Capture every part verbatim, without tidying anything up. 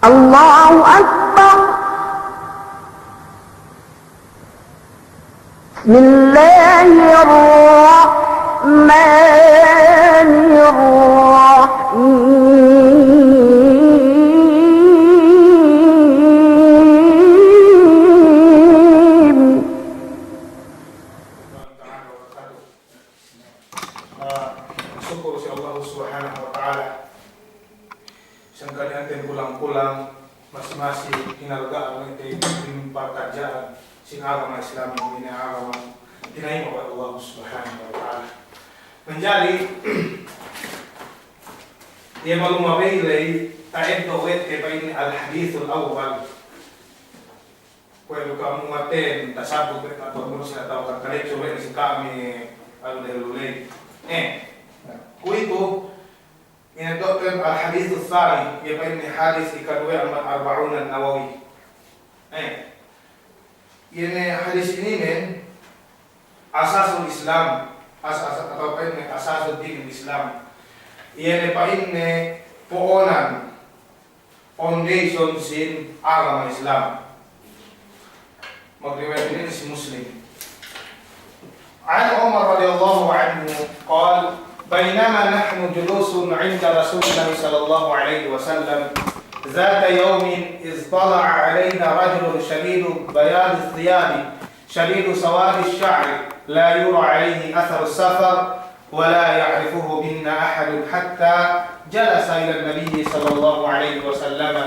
الله أكبر. بسم الله الرحمن الرحيم. Ah, sukul si Allah Subhanahu wa Ta'ala. Sangkani'anten kulang-kulang, masi-masi hinalga'an we' te in parkadja'an sin agama Islam, inin agama tinayima' we' Allah Subhanahu wa Ta'ala. Manjari, iye malumabey ley, ta'eddo' we' te pa'in al-hadithul awwal. Kuwe' du ka'am umaten, tasabut we' ka'am, atawa kan kalecco we' si ka'am, anu, dehellu ley. Eh, kuwe'itu, ineddo'ten al-hadithus sani, iye pa'inne hadis ikaduwe amban Arba'un An-Nawawi. Eh, iye ne hadis ininen, asasul Islam, as-, as-, atawa pa'inne asasul dinil Islam. Iye ne pa'inne po'onan, foundation sin agama Islam. Magriwayat inin si Muslim. عن عمر رضي الله عنه قال: بينما نحن جلوس عند رسول الله صلى الله عليه وسلم ذات يوم إذ طلع علينا رجل شديد بياض الثياب شديد سواد الشعر لا يرى عليه أثر السفر ولا يعرفه منا أحد حتى جلس إلى النبي صلى الله عليه وسلم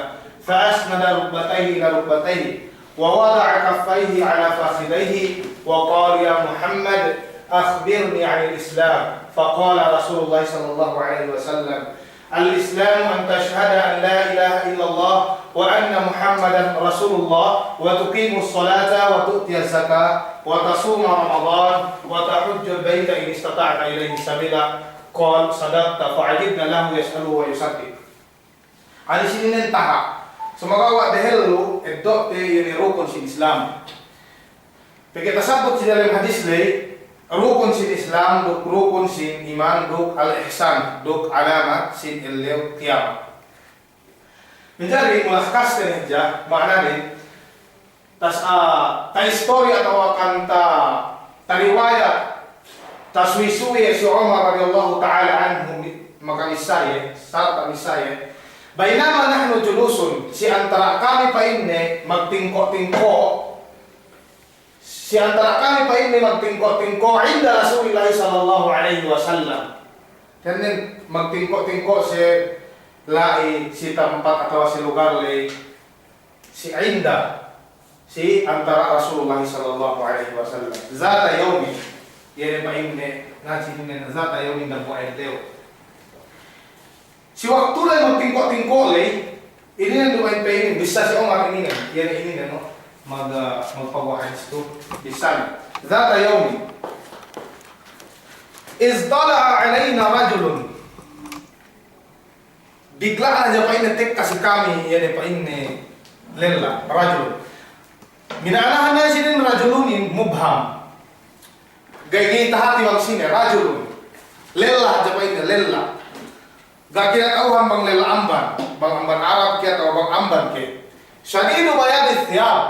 فأسند ركبتيه إلى ركبتيه ووضع كفيه على فخذيه وقال: يا محمد، أخبرني عن الإسلام. فقال رسول الله صلى الله عليه وسلم: الإسلام أن تشهد أن لا إله إلا الله وأن محمدا رسول الله وتقيم الصلاة وتؤتي الزكاة وتصوم رمضان وتحج البيت إن استطعت إليه سبيلا. قال: صدقت. فعجبنا له يسأله ويصدق. Hadis ininen taha'. Sumagawa' dehellu, eddo'te iye ne rukun sin Islam. Pegge' tasabut si dalem hadis ley, rukun sin Islam, duk rukun sin iman, duk al-ihsan, duk alamat sin ellew kiyamat. Manjari mulakkaste ne hadja, ma'ananen, tas-, ah, ta'istori atawa kan ta-, tariwayat, tasuwi-suwi si Umar radiyallahu ta'ala anhu, mi-, maka missā iye, sarta' missā iye, بينما نحن جلوس, si antara' kami pa'inne magtingko'-tingko', si antara' kami pa'inne magtingko'-tingko' عند رسول الله صلى الله عليه وسلم. Kēnnen magtingko'-tingko' si la'i si tampat atawa si lugar ley si inda, si antara' Rasulullah sallallahu alaihi wasallam. ذات يوم, iye ne pa'inne, na si inne ذات يوم, dambuwa' ellew. Si waktu ley magtingko'-tingko' ley, ininen du pa'in pe inin, bissā si Umar ininen, iye ne ininen, no? Mag-, magpaguwa' hadis tu, bissā ne. ذات يوم. إذ طلع علينا رجل. Bigla' hadja pa'inne tekka si kami, iye ne pa'inne lella, rajul. Mina'anahan ne sinin rajulun in mubham. Ga'i, ga'i tahati bang sine, rajulun. Lella hadja pa'inne, lella. Ga' kinata'uhan bang lella amban, bang amban Arab ke atawa bang amban ke. شديد بياض الثياب.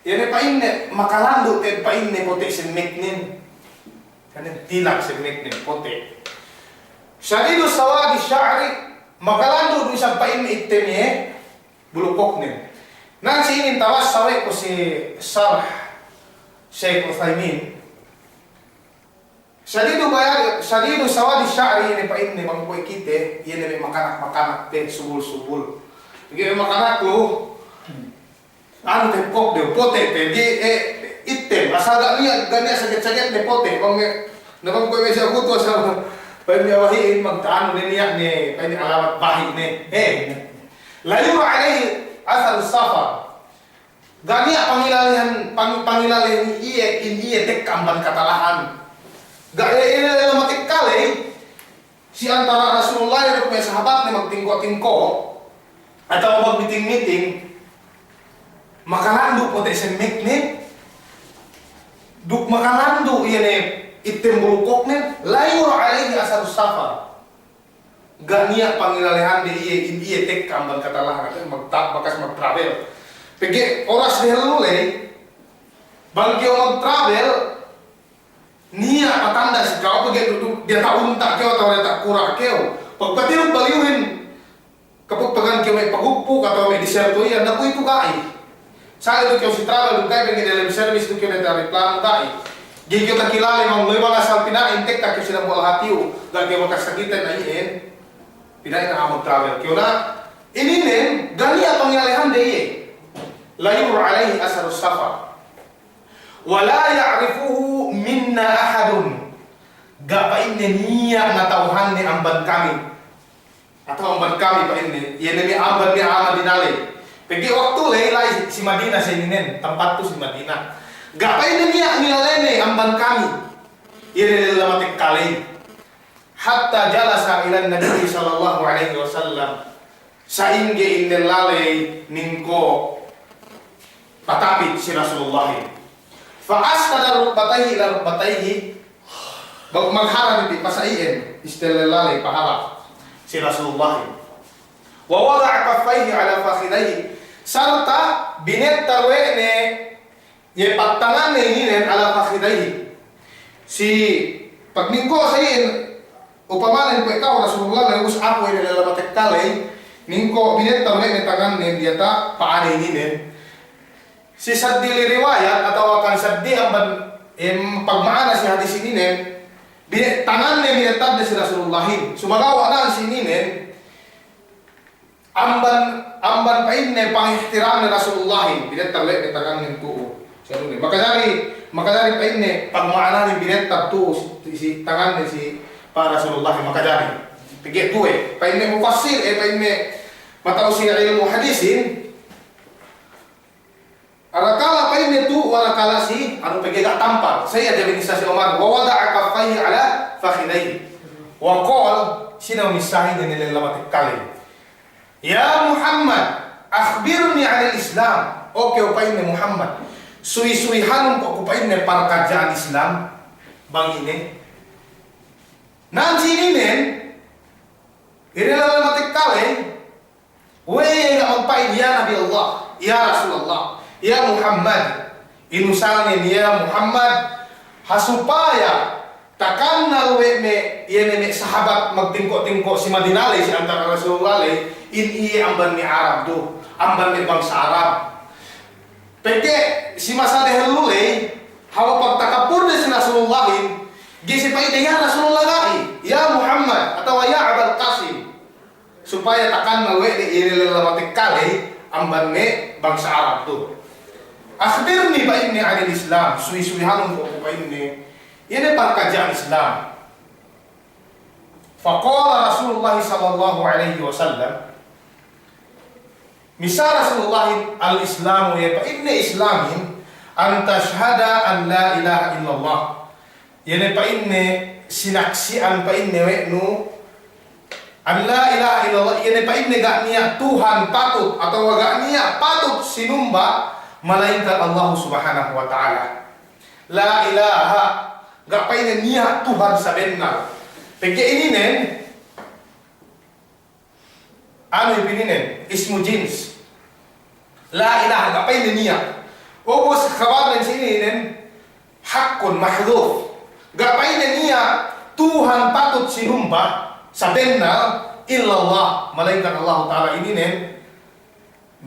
Iye ne pa'inne, makalandu' te'ed pa'inne pote' semmeknen. Kane tilak semmeknen, pote'. شديد سواد الشعر, makalandu' du isab pa'inne ittem iye bulukoknen. Na si inin tawassa we' ku si sarh Sheikh Uthaymin. شديد بياض، شديد سواد الشعر, iye ne pa'inne bang kuwe' kite, iye ne me' makanak-makanak pe, subul-subul. Pegge' me' makanak lu, anu, tepkok de, pote' pe, ga'i, eh, ittem, asal ga' niya', ga' niya' saget-saget ne pote', bang me', na bang kuwe' me' siya kutu asal, pa'inne bahi'in, magta'anu ne niya' ne, pa'inne alamat bahi' ne, eh. لا يرى عليه أثر السفر. Ga' niya' pangilalehan, pang-, pangilalehan iye, in iye tekka amban katalahan. Ga', eh, eh, eh, matekka ley, si antara' Rasulullah duk me' sahabatne magtingko'-tingko', atawa magmiting-miting, makalandu' pote' semmekne, duk makalandu' iye ne ittem bulukokne, لا يرى عليه أثر السفر. Ga' niya' pangilalehande iye, in iye tekka amban katalahan, ate magta-, bakas magtravel. Pegge' oras dehellu ley, bang kew magtravel, niya' patanda' si ka'u, pegge' du-, du-, diyata' unta' kew atawa diyata' kura' kew. Pagpatiluk baliyuhin, kapagpagan kew me' pagukpuk atawa me' disyerto iyan, na kuwe'itu ga'i. Sali' du kew si travel, du ga'i, pegge' delem service du kew, diyata' eroplanu ga'i. Ga'i kew takilale, bang ley bang asal pina'in, tekka kew si dambuwa' lahatiyu, ga' kew bakas takite na iyan. Pina'in na magtravel kew na. Ininen, ga' niya' pangilalehande iye. La yura alayhi asarus safar. Wa la ya'rifuhu minna ahadun. Ga' pa'inne niya' ngata'uhanne amban kami. Atawa amban kami pa'inne. Iye ne me' amban me' a'a Madina ley. Pegge' waktu ley la'i si Madina sa ininen. Tampattu si Madina. Ga' pa'inne niya' ngilalene amban kami. Iye ne lella matekka ley. Hatta jalasa ilan Nabi sallallahu alaihi wasallam. Sa'ingge in lella ley ningko' patapit si Rasulullahin. Fa asnada rukbatayhi ila rukbatayhi. Bang magharap iti pasa'i'en, istel lella ley paharap si Rasulullahin. Wa wada'a kaffayhi ala fakhidayhi. Sarta' binettar we' ne iye pattanganne ininen ala fakhidayhi. Si pagningko' sa iyan, upamanen kuwe' ka'u Rasulullah ley, ubus aku ine lella matekka ley, ningko' binettar we' ne tangannen diyata' pa'ane ininen. Si saddi riwayat atawa kan saddi amban, em, pagma'ana si hadis ininen, bine-, tangannen binettarde si Rasulullahin. Sumagawa' na'an si ininen, Amban, amban pa'inne pangihtiramne Rasulullahin, binettar we' ne tangannen tu'u. Siyanune. Makajari, makajari pa'inne pagma'ananen binettar tu'u si, si tangannen si pa Rasulullahin, makajari. Pegge' duwe, pa'inne mufassir, eh, pa'inne mata'u si ilmu' hadisin, Arakala' pa'inne tu'u, arakala' si, anu pegge' ga' tampal. Sa iye hadja binissā si Umar, wa wada'a kaffayhi ala fakhidayhi. Wa qala, sine missāhin, iye ne lella matekka ley. Ya Muhammad, akhbirni anil Islam. O kew pa'inne Muhammad, suwi-suwihanun ko' ku pa'inne parkaja'an Islam. Bang ine. Na'an si ininen, iye ne lella matekka ley. We'ey ga' magpa'in, ya Nabi Allah, ya Rasulullah, ya Muhammad. Inusalnen, ya Muhammad, ha supaya takannal we' me', iye ne me' sahabat magtingko'-tingko' si Madina ley, si antara Rasulullah ley, in iye amban me' Arab du, amban me' bangsa Arab. Pegge' si masa dehellu ley, hawal pagtakabburde si Rasulullahin, ga'i siye pa'inde, ya Rasulullah ga'i, ya Muhammad, atawa ya Abal Qasim. Supaya takannal we' ne iye ne lella matekka ley amban me' bangsa Arab tu. Akhbirni pa'inne anil Islam, suwi-suwihanun ko' ku pa'inne, iye ne parkaja'an Islam. Faqala Rasulullah sallallahu alaihi wasallam, missā Rasulullahin, al-Islamu, iye pa'inne Islamin, an tashhada an la ilaha illallah. Iye ne pa'inne sinaksi'an pa'inne we' nu, an la ilaha illallah, iye ne pa'inne ga' niya' Tuhan patut atawa ga' niya' patut sinumba malaingkan Allah Subhanahu wa Ta'ala. La ilaha, ga' pa'inne niya' Tuhan sabennal. Pegge' ininen, Anu ipininen, ismu jins. La ilaha, ga' pa'inne niya'. Ubus khabarnen si ininen, haqqun mahdhuf. Ga' pa'inne niya' Tuhan patut sinumba sabennal illallah, malaingkan Allahu Ta'ala ininen.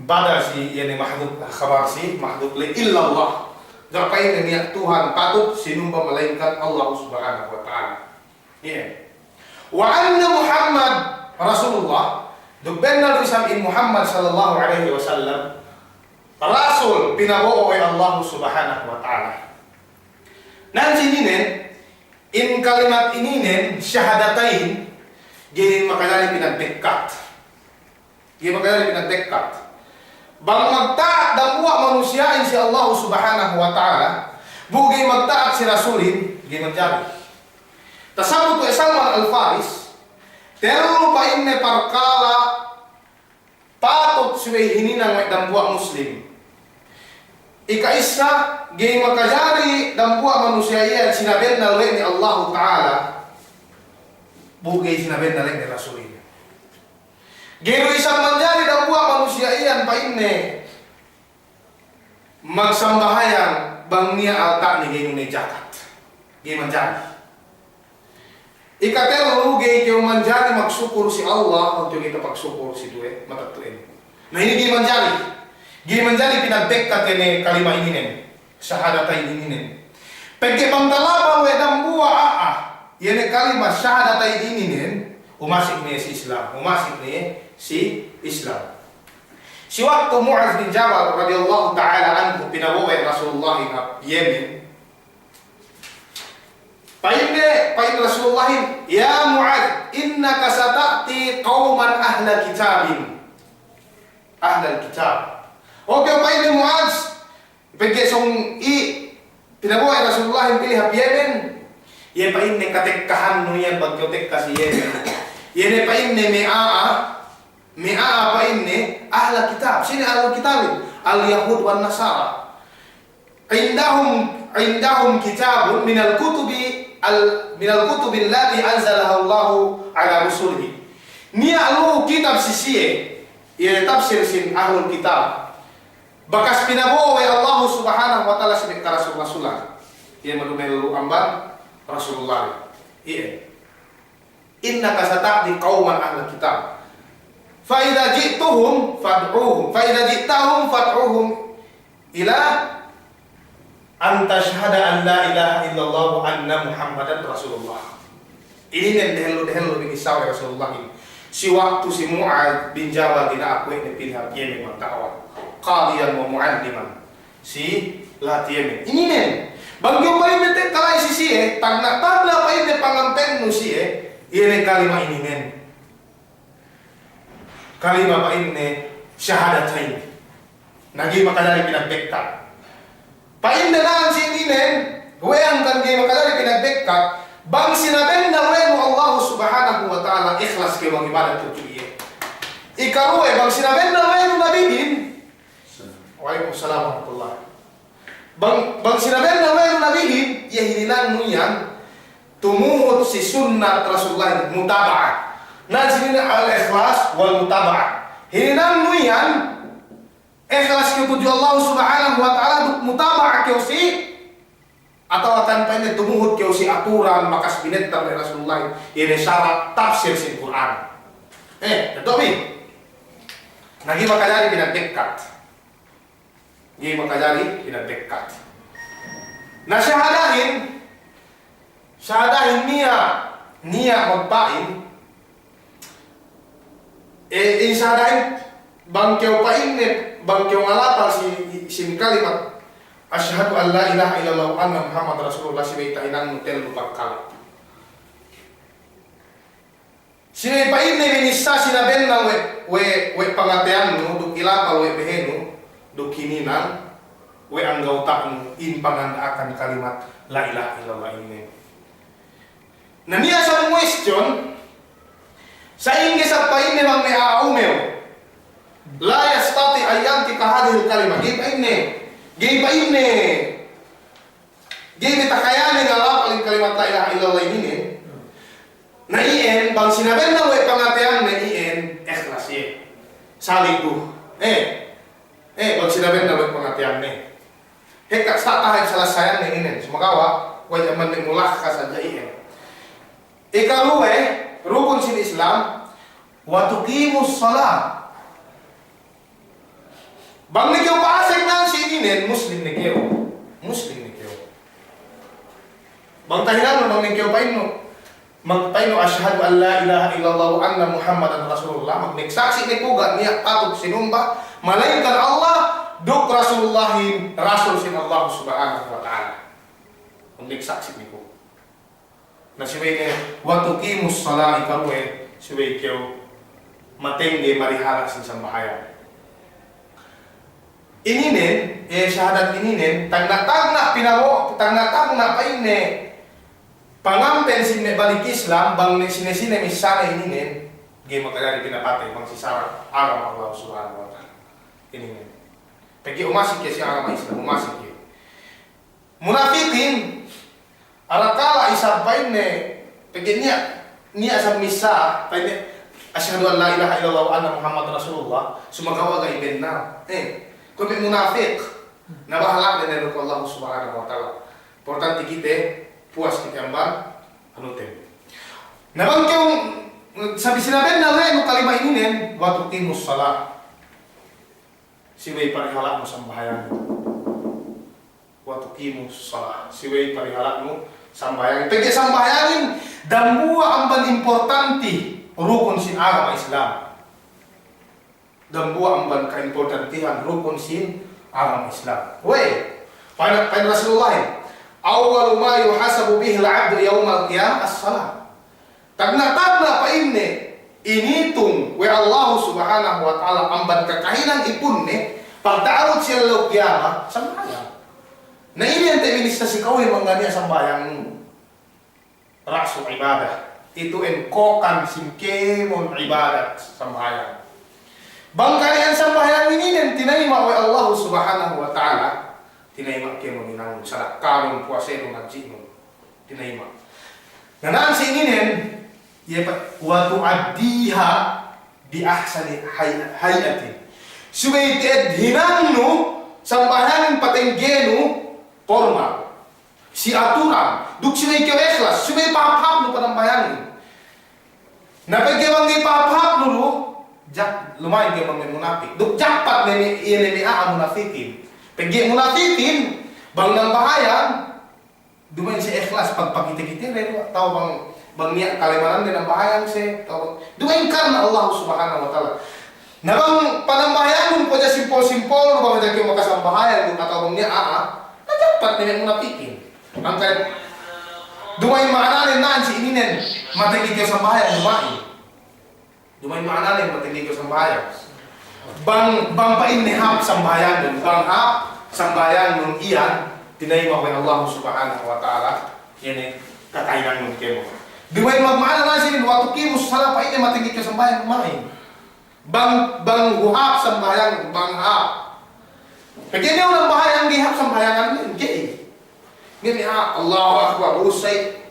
Badal si, iye ne mahdhuf, khabar si mahdhuf le illallah. Ga' pa'inne niya' Tuhan patut sinumba malaingkan Allah Subhanahu wa Ta'ala. Iye. Wa anna Muhammad Rasulullah, duk bennal du isab in Muhammad sallallahu alaihi wasallam, rasul pinabo'o we' Allah Subhanahu wa Ta'ala. Nan si ininen, in kalimat ininen, syahadatain, ga'i makajari pinagtekkat. Ga'i makajari pinagtekkat. Bang magta'at dambuwa' manusiya'in si Allahu Subhanahu wa Ta'ala, bu ga'i magta'at si Rasulin, ga'i manjari. Tasabut we' Salman Al-Faris, tellu pa'inne parkala' patut subey hininang we' dambuwa' Muslim. Ika'issa, ga'i makajari dambuwa' manusiya' iyan sinabennal we' ne Allahu Ta'ala, bu ga'i sinabennal we' ne Rasulin. Ga'i du isab manjari dambuwa' manusiya' iyan pa'inne magsambahayang bang niya' alta'ne ga'i nu ne jakat. Ga'i manjari. Ikatellu, ga'i kew manjari magsukur si Allah, bang kew ga'i tapagsukur si duwe matetto'an. Na, inin ga'i manjari. Ga'i manjari pinagbekkat iye ne kalima ininen. Shahadatain ininen. Pegge' bang talapal we' dambuwa' a'a, iye ne kalima shahadatain ininen, umasik ne si Islam, umasik ne si Islam. Si waktu Mu'adz bin Jabal radiyallahu ta'ala anhu pinabo'o we' Rasulullahin hap Yemen, pa'inne, pa'in Rasulullahin, "Ya Mu'adz, innaka sata'ti qawman ahla kitabin." Ahlal kitab. Oke, pa'inne Mu'adz, pegge' sōng i' pinabo'o we' Rasulullahin pī hap Yemen, iye pa'inne katekkahannu iyan bang kew tekka si Yemen, iye ne pa'inne me' a'a, me' a'a pa'inne ahla kitab. Sine ahlul kitabin? Al-Yahud wan Nasara. Indahum, indahum kitabun minal kutubi al-, minal kutubil lati anzalahallahu ala rusulihi. Niya' lu'u kitab si siye, iye tafsir sin ahlul kitab. Bakas pinabo'o we' Allahu Subhanahu wa Ta'ala si me' karasul-rasulan. Iye madume lu'u amban Rasulullah. Iye. Innaka sata'ti qawman ahlal kitab. Fa idza ji'tuhum fad'uhum. Fa idza ji'tahum fad'uhum ila an tashhada an la ilaha illallah wa anna Muhammadan Rasulullah. Ininen dehellu-dehellu binissā we' Rasulullahin. Si waktu si Mu'adz bin Jabal dina'ak we' ne pī hap Yemen magda'wa. Qadiyan wa mu'alliman. Si lahat Yemen. Ininen. Bang kew pa'inne tekka la'i si siye, tagna'-tagna' pa'inne pangampennu siye, iye ne kalima ininen. Kalima pa'inne shahadatain. Na ga'i makajari pinagbekkat. Pa'inne na'an si ininen, we' hangkan ga'i makajari pinagbekkat, bang sinabennal we' nu Allahu Subhanahu wa Ta'ala, ikhlas kew mangibadat tudju iye. Ikaruwe, bang sinabennal we' nu nabihin, Wa alaikum salam wa rahmatullah. Bang, bang sinabennal we' nu nabihin, iye hininangnu iyan tumuhut si sunnat Rasulullah, mutaba'ah. Na sinin al-ikhlas wal mutaba'ah. Hininangnu iyan ikhlas kew tudju Allah Subhanahu wa Ta'ala duk mutaba'ah kew si Atawa kan pa'inne tumuhut kew si aturan bakas binettal we' Rasulullah, iye ne sara' tafsir sin Kur'an. Eh, tettobi. Na ga'i makajari pinagbekkat. Ga'i makajari pinagbekkat. Na shahadahin, shahadahin niya', niya' magpa'in, E, in shahadahin, bang kew pa'inne, bang kew ngalapal si, sin kalimat, "Ashhadu an la ilaha illallah wa anna Muhammad Rasulullah," subey tahinangnu tellu parkala'. Subey pa'inne binissā sinabennal we', we', we' pangateyannu, duk ilapal we' behenu, duk hininang, we' anggawta'nu, in panganda'akan kalimat la ilaha illallah inin. Na niya' isab question, sa'ingge isab pa'inne bang me' a'a umew, la yastati' an yantiqa hadhihil kalimah, ga'i pa'inne, ga'i pa'inne, ga'i me' takayane ngalapal in kalimat la ilaha illallah inin. Na iyan, bang sinabennal we' pangateyanne iyan, ikhlas iye. Sali' du. Eh, eh, bang sinabennal we' pangateyanne. Hekka sa' tahan salasayanne inin. Sumagawa', we' jaman ne mulakhas hadja iyan. Ikaluwe, rukun sin Islam, wa tuqimus salah. Bang ne kew pa'asek nan si ininen, Muslim ne kew. Muslim ne kew. Bang tahinangnu, bang ne kew pa'innu, magpa'innu, "Ashhadu an la ilaha illallah wa anna Muhammadan Rasulullah." Magsaksi' ne kew ga' niya' patut sinumba malaingkan Allah, duk Rasulullahin, Rasul sin Allah Subhanahu wa Ta'ala. Magsaksi' ne kew. Na subey ne, wa tuqimus salah, ikaruwe, subey kew matengge marihala' sin sambahayang. Ininen, eh, shahadat ininen, tagna'-tagna' pinabo-, tagna'-tagna' pa'inne, pangampen sin me' balik Islam, bang ne sine-sine missāne ininen, ga'i makajari pinapatey bang si sara' agama Allah Subhanahu wa Ta'ala. Ininen. Pegge' umasik iye si agama Islam, umasik iye. Munafikin, arakala' isab pa'inne, pegge' niya', niya' isab missā, pa'inne, "Ashhadu an la ilaha illallah wa anna Muhammad Rasulullah," sumagawa' ga'i bennal. Eh, kuwe' me' munapik. Na bahala' ne duk Allah Subhanahu wa Ta'ala. Importante kite puwas kite amban anuten. Na bang kew sabi sinabi ne we' nu kalima ininen, "Wa tuqimus salah." Subey parihala'nu sambahayangnu. "Wa tuqimus salah." Subey parihala'nu sambahayangnu. Pegge' sambahayangin dambuwa' amban importante rukun sin agama Islam. Dambuwa' amban kaimportantihan rukun sin agama Islam. We', pa'in, pa'in Rasulullah, "Awwalu ma yuhasabu bihil abdu yawmal qiyamah as-salah." Tagna'-tagna' pa'inne initung we' Allah Subhanahu wa Ta'ala amban kakahinang ipunne, pagta'abut si ellew kiyama, sambahayang. Na inin te' binissā si ka'u, bang ga' niya' sambahayangnu. Ra'sul ibadah. Itu en kokan sin kēmon ibadat sambahayang. Bang ga' niya' sambahayang ininen tinayima' we' Allah Subhanahu wa Ta'ala, tinayima' kēmon hinangnun, sadakkahnun, puwasenun, hadji'nun. Tinayima'. Na na'an si ininen, iye pa, "Wa tu'addiha bi ahsani hay-, hay'atin." Subey te'ed hinangnu sambahayangin patenggenu pormal. Si aturan, duk subey kew ikhlas, subey pahāp-hāpnu panambahayangin. Na pegge' bang ga'i pahāp-hāpnu lu, jak-, luma'in kew bang me' munapik. Duk jakpat ne me', iye ne me' a'a munapikin. Pegge' munapikin, bang nambahayang, duma'in siye ikhlas pagpakite-kite ne, atawa bang, bang niya' kalemananne nambahayang siye, atawa bang, duma'in karna Allah Subhanahu wa Ta'ala. Na bang panambahayangnun kuwe' hadja simpol-simpol, bang hadja kew makasambahayang, atawa bang niya' a'a, na jakpat ne me' munapikin. Angkan, duma'in ma'ananen na'an si ininen, matengge kew sambahayang, duma'in. Duma'in ma'ananen matengge kew sambahayang. Bang, bang pa'inne hāp sambahayangnun, bang hāp sambahayangnun iyan, tinayima' we' Allah Subhanahu wa Ta'ala, iye ne kakahinangnun kēmon. Duma'in magma'ana na'an si inin, "Wa tuqimus salah," pa'inne matengge kew sambahayang, duma'in. Bang, bang hāp sambahayang, bang hāp. Pegge' niya' nambahayang ga'i hāp sambahayangnun, ga'i. Ga'i niya', Allahu Akbar, usay.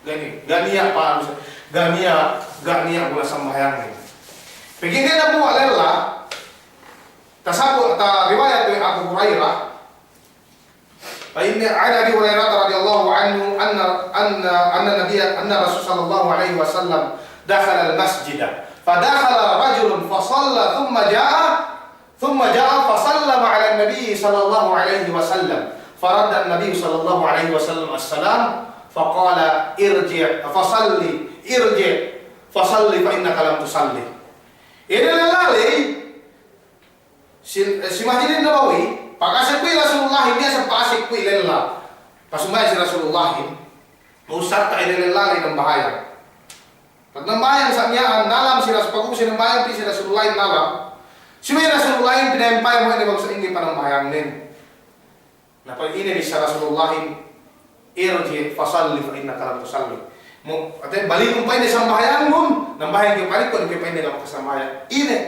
Ga' niya', ga' niya' pa, ga' niya', ga' niya' guna sambahayangnen. Pegge' niya' dambuwa' lella, tasabbut, tariwayat we' Abu Hurairah, Pa'inne, عن أبي هريرة رضي الله عنه أن، أن، أن النبي، أن الرسول صلى الله عليه وسلم دخل المسجد، فدخل رجل فصلى ثم جاء، ثم جاء فسلم على النبي صلى الله عليه وسلم، فرد النبي صلى الله عليه وسلم السلام، فقال: ارجع فصل، ارجع فصل فإنك لم تصل. Ine lella ley, Si, eh, si Masjidin Nabawi, pagase' kuwe' Rasulullahin, biya' sa pagase' kuwe' lella. Pasambahayang si Rasulullahin, usat ta ine lella ley nambahayang. Pag nambahayang sa miya'an, nalam si Ras-, pag ubus nambahayang pī si Rasulullahin nalam. Si me' Rasulullahin pinayam-payam we' ne bang sa'ingge panambahayangnen. Na pa'in ine bissā Rasulullahin, ارجع فصل فإنك لم تصل. Mu, ate, balikun pa'inne sambahayangnun, nambahayang kew pa'in, kuwe' kew pa'inne ga' makasambahayang. Ine,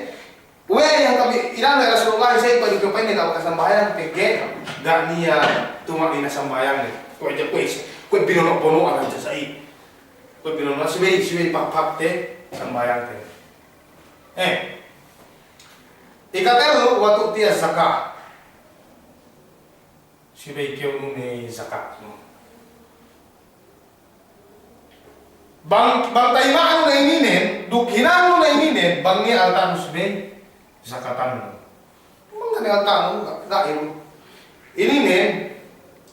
we' iyan kami, inan we' Rasulullahin, sa' kuwe' kew pa'inne ga' makasambahayang, pegge' ga' niya' tuma'nina sambahayangnen. Kuwe' hadja kuwe', kuwe' binono'-bono'an hadja sa' i. Kuwe' binono', subey, subey pahāp-hāpte sambahayangte. Eh. Ikatellu, وتؤتي الزكاة. Subey kew nume'i zakatnu. Bang, bang tayima'nu ne ininen, duk hinangnu ne ininen, bang niya' alta'nu subey zakatannu. Bang ga' niya' alta'nu, ga', ga' inu. Ininen,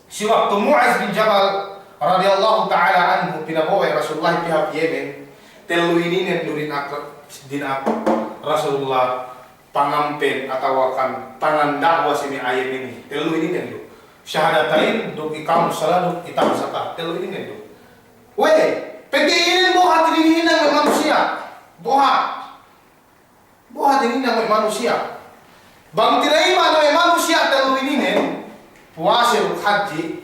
si waktu Mu'az bin Jabal radiyallahu ta'ala anhu pinabo'o we' Rasulullah pī hap Yemen, tellu ininen du dina'ak, dina'ak Rasulullah pangampen atawa kan panganda'wa si me' a'a Yemen inin. Tellu ininen du. Shahadatain, duk iqamus salah, duk ita' zakat. Tellu ininen du. We', pegge' inin bohat inin hinang we' manusiya'. Bohat. Bohat inin hinang we' manusiya'. Bang tinayima' we' manusiya' tellu ininen, puwase duk hadji',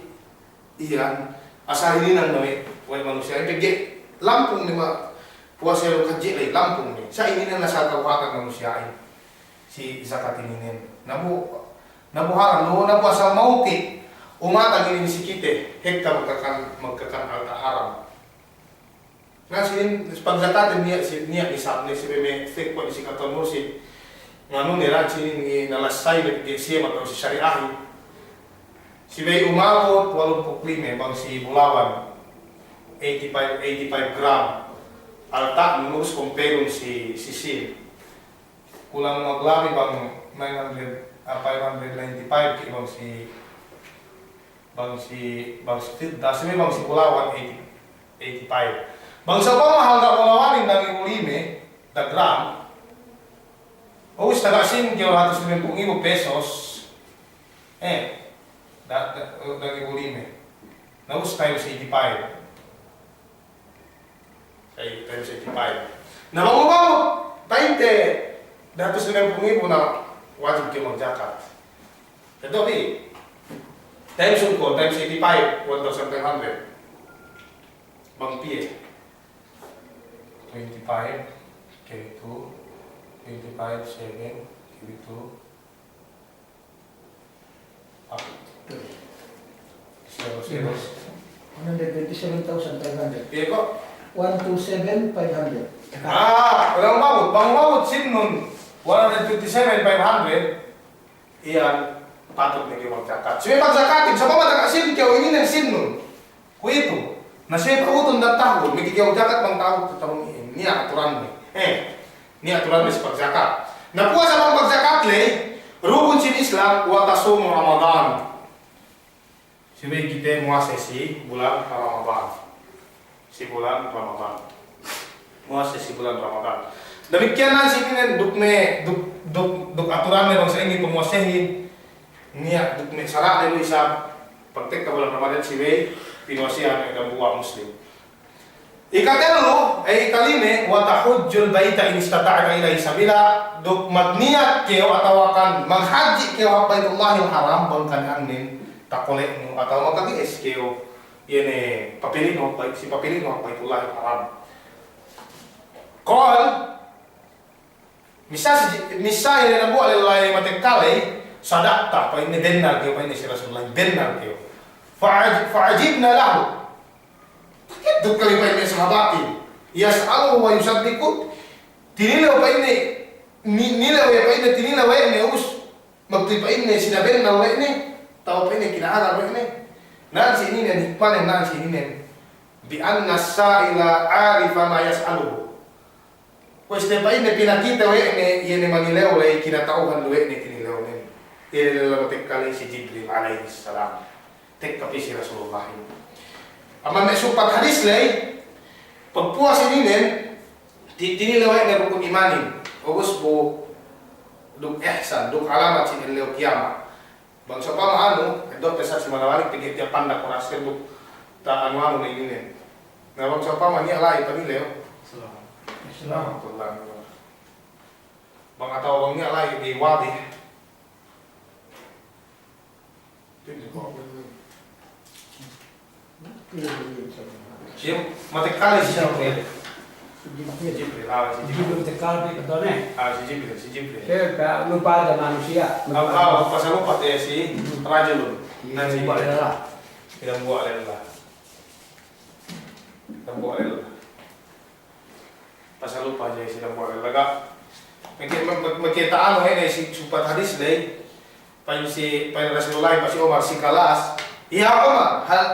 iyan, asal hinang ne we', we' manusiya', pegge' lampung ne ma-, puwase duk hadji' ley, lampung ne. Sa' ininen asal kabuhatan manusiya'in. Si zakat ininen. Na bu-, na bu haram, na bu, na bu asal mauti'. Umatan inin si kite, hekka magkakan, magkakan alta' haram. Na sinin, pagjakatin niya', si, niya' nisab ne, si beme stek kuwe' si katon mursid. Nganu ne, na sinin, ni nalassay ne pegge' siye mata'u si syari'ahin. Si bey umabut walumpū' lime bang si bulawan, eighty-five, eighty-five gram. Alta' nurus kompelun si, si sin. Kulang maglabi bang nine hundred, ah, five hundred ninety-five ke bang si, bang si, bang si, da si bang si bulawan eighty, eighty-five. Bang sa'upama halga' bulawanin dangibu lime, da gram. Ubus taga sin kew hatus limempū' ngibu pesos. Eh, da, da, dangibu lime. Na ubus times eighty-five. Ay, times eighty-five. Na, bang umabut pa'inte dahatus limempū' ngibu na wajib kew magjakat. Tetapi, times ungkol, times eighty-five, one thousand five hundred. Bang piye? Twenty-five, carry two, twenty-five, seven, carry two. Zero, zero. One hundred twenty-seven thousand five hundred. Piye ko'? One two seven five hundred. Ah, bang umabut, bang umabut sinnun one hundred twenty-seven five hundred, iyan patut ne kew magjakat. Subey pagjakatin, sa'upama taga sin kew ininen sinnun. Kuwe'itu, na siye pa'utun dahu', miki kew jakat bang tahu, tahu ni, niya' aturanne. Eh, niya' aturanne si pagjakat. Na puwasa bang pagjakat ley, rukun sin Islam, wa tasumu Ramadan. Subey kite muwase si bulan Ramadan. Si bulan Ramadan. Muwase si bulan Ramadan. Damikkiyan nan si ininen duk ne, duk, duk, duk aturanne bang sa'ingge pamuwasehin. Niya' duk me' sara'ne du isab, pagtekka bulan Ramadan subey pinuwasehan we' dambuwa' Muslim. Ikatellu, eh, ikalime, wa tahujjul baita in istata'ta ilaihi sabila, duk magniyat kew atawakan maghadji' kew hap Baitullahil Haram bang kani'annen takole'nu atawa magkage'es kew, iye ne papili'nu hap Bait-, si papili'nu hap Baitullahil Haram. Qal, Missā si Ji-, missā iye dambuwa' lella iye matekka ley, sadaqta, pa'inne bennal kew, pa'inne si Rasulullah, bennal kew. Fa'aj-, fa'ajibna lahu. Takeddut kami pa'inne sahabatin. Yas'aluhu wa yusaddiqu. Tinilew pa'inne, ni-, nilew iye pa'inne, tinilew we' ne us. Magtuy pa'inne sinabennal we' ne, atawa pa'inne kina'agan we' ne. Nan si ininen, hikmanen nan si ininen. Bi anna as-sa'ila arifa ma yas'aluhu. Kuwe' si te pa'inne pinakite we' ne, iye ne manilew ley, kinata'uhan we' ne tinilewnen. Iye ne lella matekka ley si Jibril alayhis salam. Tekka pī si Rasulullahin. Amban me' supat hadis ley, pagpuwas ininen, ti-, tinilew we' ne rukun imanin. Ubus bu duk ihsan, duk alamat si ellew kiyamat. Bang sa'upama anu, eddo'te saksi manawalik, pegge' tiya' pandak oras kanduk ta anu-anu ne ininen. Na bang sa'upama niya' la'i panilew. Assalamu alaykum warahmatullahi wabarakatuh. Bang atawa bang niya' la'i ga'i wadih. Siye, matekka ley si Jibril. Si Jibril. Jibril, ah, si Jibril. Jibril matekka ley kata'uhanne. Ah, si Jibril, si Jibril. Siye, ka-, lupa hadja manusiya'. Ah, ah, pasal lupa te si rajulun. Iye, na si dambuwa' Jibril. Lella. Si dambuwa' lella. Si dambuwa' lella. Pasal lupa hadja si dambuwa' lella ga'. Meke, me-, me-, meke ta'anu hene si supat hadis ley. Pa'in si, pa'in Rasulullah, pa'in si Umar si kalas, "Ya Umar, hal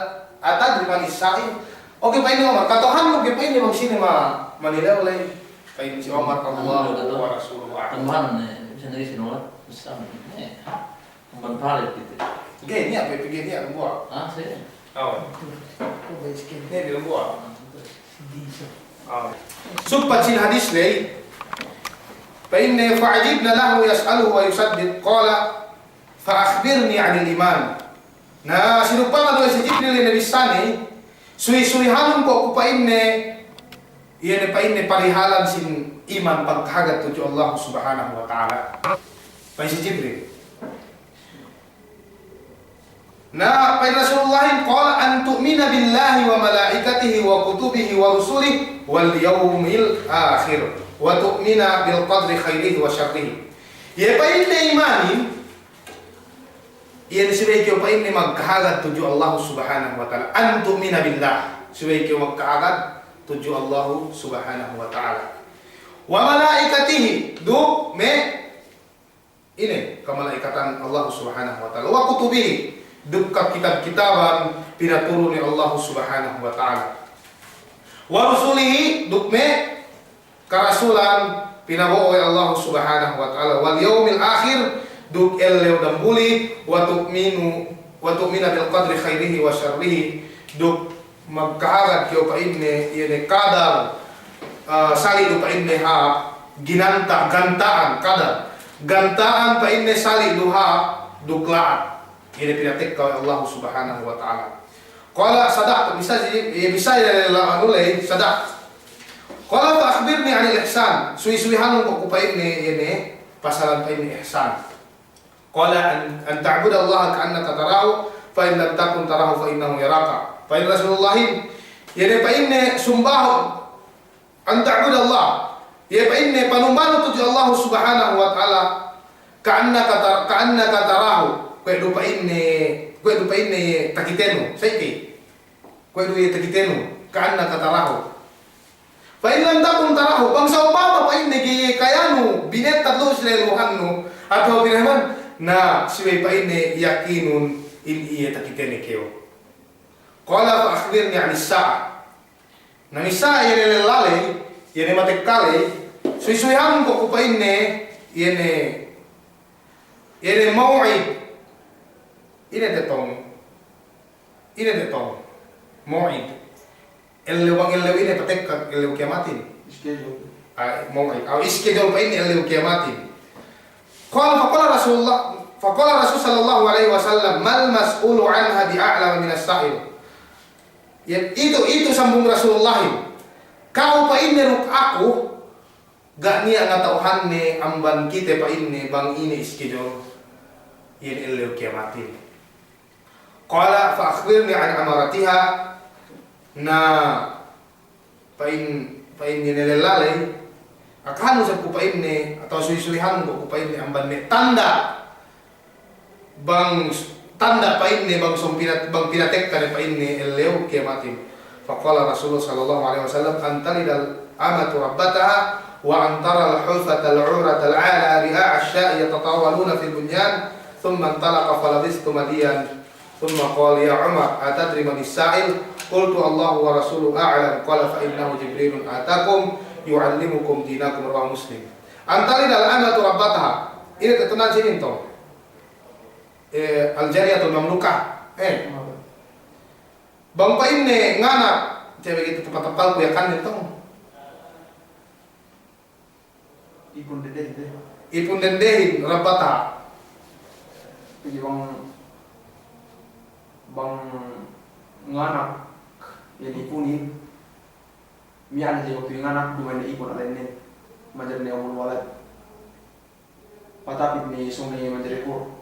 atadri manis sa'il?" Oke, pa'in Umar, kata'uhannu ke pa'in bang sine ma-, manilew ley? Pa'in si Umar, "Allahu wa rasuluhu a'lam." Kata'uhannu ne, bisa nagis si Umar, bisa ne. Amban pale kite. Ga'i niya', pe, pe, ga'i niya' dambuwa'. Ah, siye. Awa. Ine bi dambuwa'? Awa. Supat sin hadis ley. Pa'inne, "Fa'ajibna lahu yas'aluhu wa yusaddiq, qala, fa akhbirni anil iman." Na, sinupama duwe si Jibril ne bissāne, suwi-suwihanun ko' ku pa'inne, iye ne pa'inne parihalan sin iman pagkahagad tudju Allah Subhanahu wa Ta'ala. Pa'in si Jibril. Na, pa'in Rasulullahin, qala, "An tu'mina billahi wa malaikatihi wa kutubihi wa rusulihi wal yawmil akhir, wa tu'mina bil qadri khairihi wa sharrihi." Iye pa'inne imanin, iye ne subey kew pa'inne magkahagad tudju Allah Subhanahu wa Ta'ala. An tu'mina billah, subey kew magkahagad tudju Allahu Subhanahu wa Ta'ala. Wa malaikatihi, duk me' ine, kamalaikatan Allahu Subhanahu wa Ta'ala. Wa kutubihi, duk kakitab-kitaban pinaturun we' Allahu Subhanahu wa Ta'ala. Wa rusulihi, duk me' karasulan pinabo'o we' Allahu Subhanahu wa Ta'ala. Wal yawmil akhir, duk ellew dambuli, wa tu'minu, wa tu'mina bil qadri khairihi wa sharrihi, duk magkahagad kew pa'inne, iye ne kadar, eh, sali' du pa'inne hāp, ginanta', ganta'an, kadar. Ganta'an pa'inne sali' du hāp, duk la'at. Iye ne pinatekka we' Allahu Subhanahu wa Ta'ala. Qala sadaqta, bisa si, iye bisa iye lella anu ley, sadaqta. Qala fa akhbirni anil ihsan, suwi-suwihanun ko' ku pa'inne, iye ne, pasalan pa'inne ihsan. Qala an, an ta'budallaha ka'annaka tarahu, fa in lam takun tarahu fa innahu yaraka. Pa'in Rasulullahin, iye ne pa'inne sumbahun, an ta'budallah, iye pa'inne panumbanu tudju Allahu Subhanahu wa Ta'ala, ka'annaka tar-, ka'annaka tarahu, kuwe' du pa'inne, kuwe' du pa'inne iye takitenu, sa' ike. Kuwe' du iye takitenu, ka'annaka tarahu. Fa in lam takun tarahu, bang sa'upama pa'inne ga'i kayanu binettad lu'u si la'i lu'uhannu, atawa binaman, na subey pa'inne yakinun in iye takitene kew. Qala fa akhbirni anis sa'ah. Na missā iye ne lella ley, iye ne matekka ley, suwi-suwihanun ko' ku pa'inne, iye ne, iye ne maw'id. Ine te tong? Ine te tong? Maw'id. Ellew bang ellew ine patekka ellew kiyamatin. Schedule. Ah, maw'id. Aw schedule pa'inne ellew kiyamatin. Qala, faqala Rasulullah, faqala Rasul sallallahu alaihi wasallam, "Mal mas'ulu anha bi a'lama minas sa'il." Ya, itu, itu sambung Rasulullahin. Ka'u pa'inne duk aku, ga' niya' ngata'uhanne amban kite pa'inne bang ine schedule iyan ellew kiyamatin. Qala fa akhbirni an amaratiha. Na pa'in, pa'in iye ne lella ley, akahanu isab ku pa'inne, atawa suwi-suwihanun ko' ku pa'inne amban me' tanda', bang s-, tanda' pa'inne, bang sōng pina-, bang pinatekka ne pa'inne ellew kiyamatin. Faqala Rasulullah sallallahu alaihi wasallam, "An talidal amatu rabbataha, wa an taral hufatal uratal 'alata ri'a'ash sha'i yatatawaluna fil bunyan." Thumma intalaqa falabistu maliyan. Thumma qala, "Ya Umar, atadri manis sa'il?" Qultu, "Allahu wa rasuluhu a'lam." Qala, "Fa innahu Jibrilun atakum yu'allimukum dinakum." Rawahu Muslim. An talidal amatu rabbataha. Ine te tunan sinin tong? Eh, al-jariyatul mamlukah. Eh. Bang pa'inne nganak, cewek itu tempat-tempat ku ya kan tong. Ipun dendehin de. Ipun dendehin, rabbataha. Jadi bang, bang nganak, iye ne ipunin, miya'an hadja waktu iye nganak, duma'in ne ipun alannen, manjari ne umul walad. Patapit ne sōng ne manjari kur.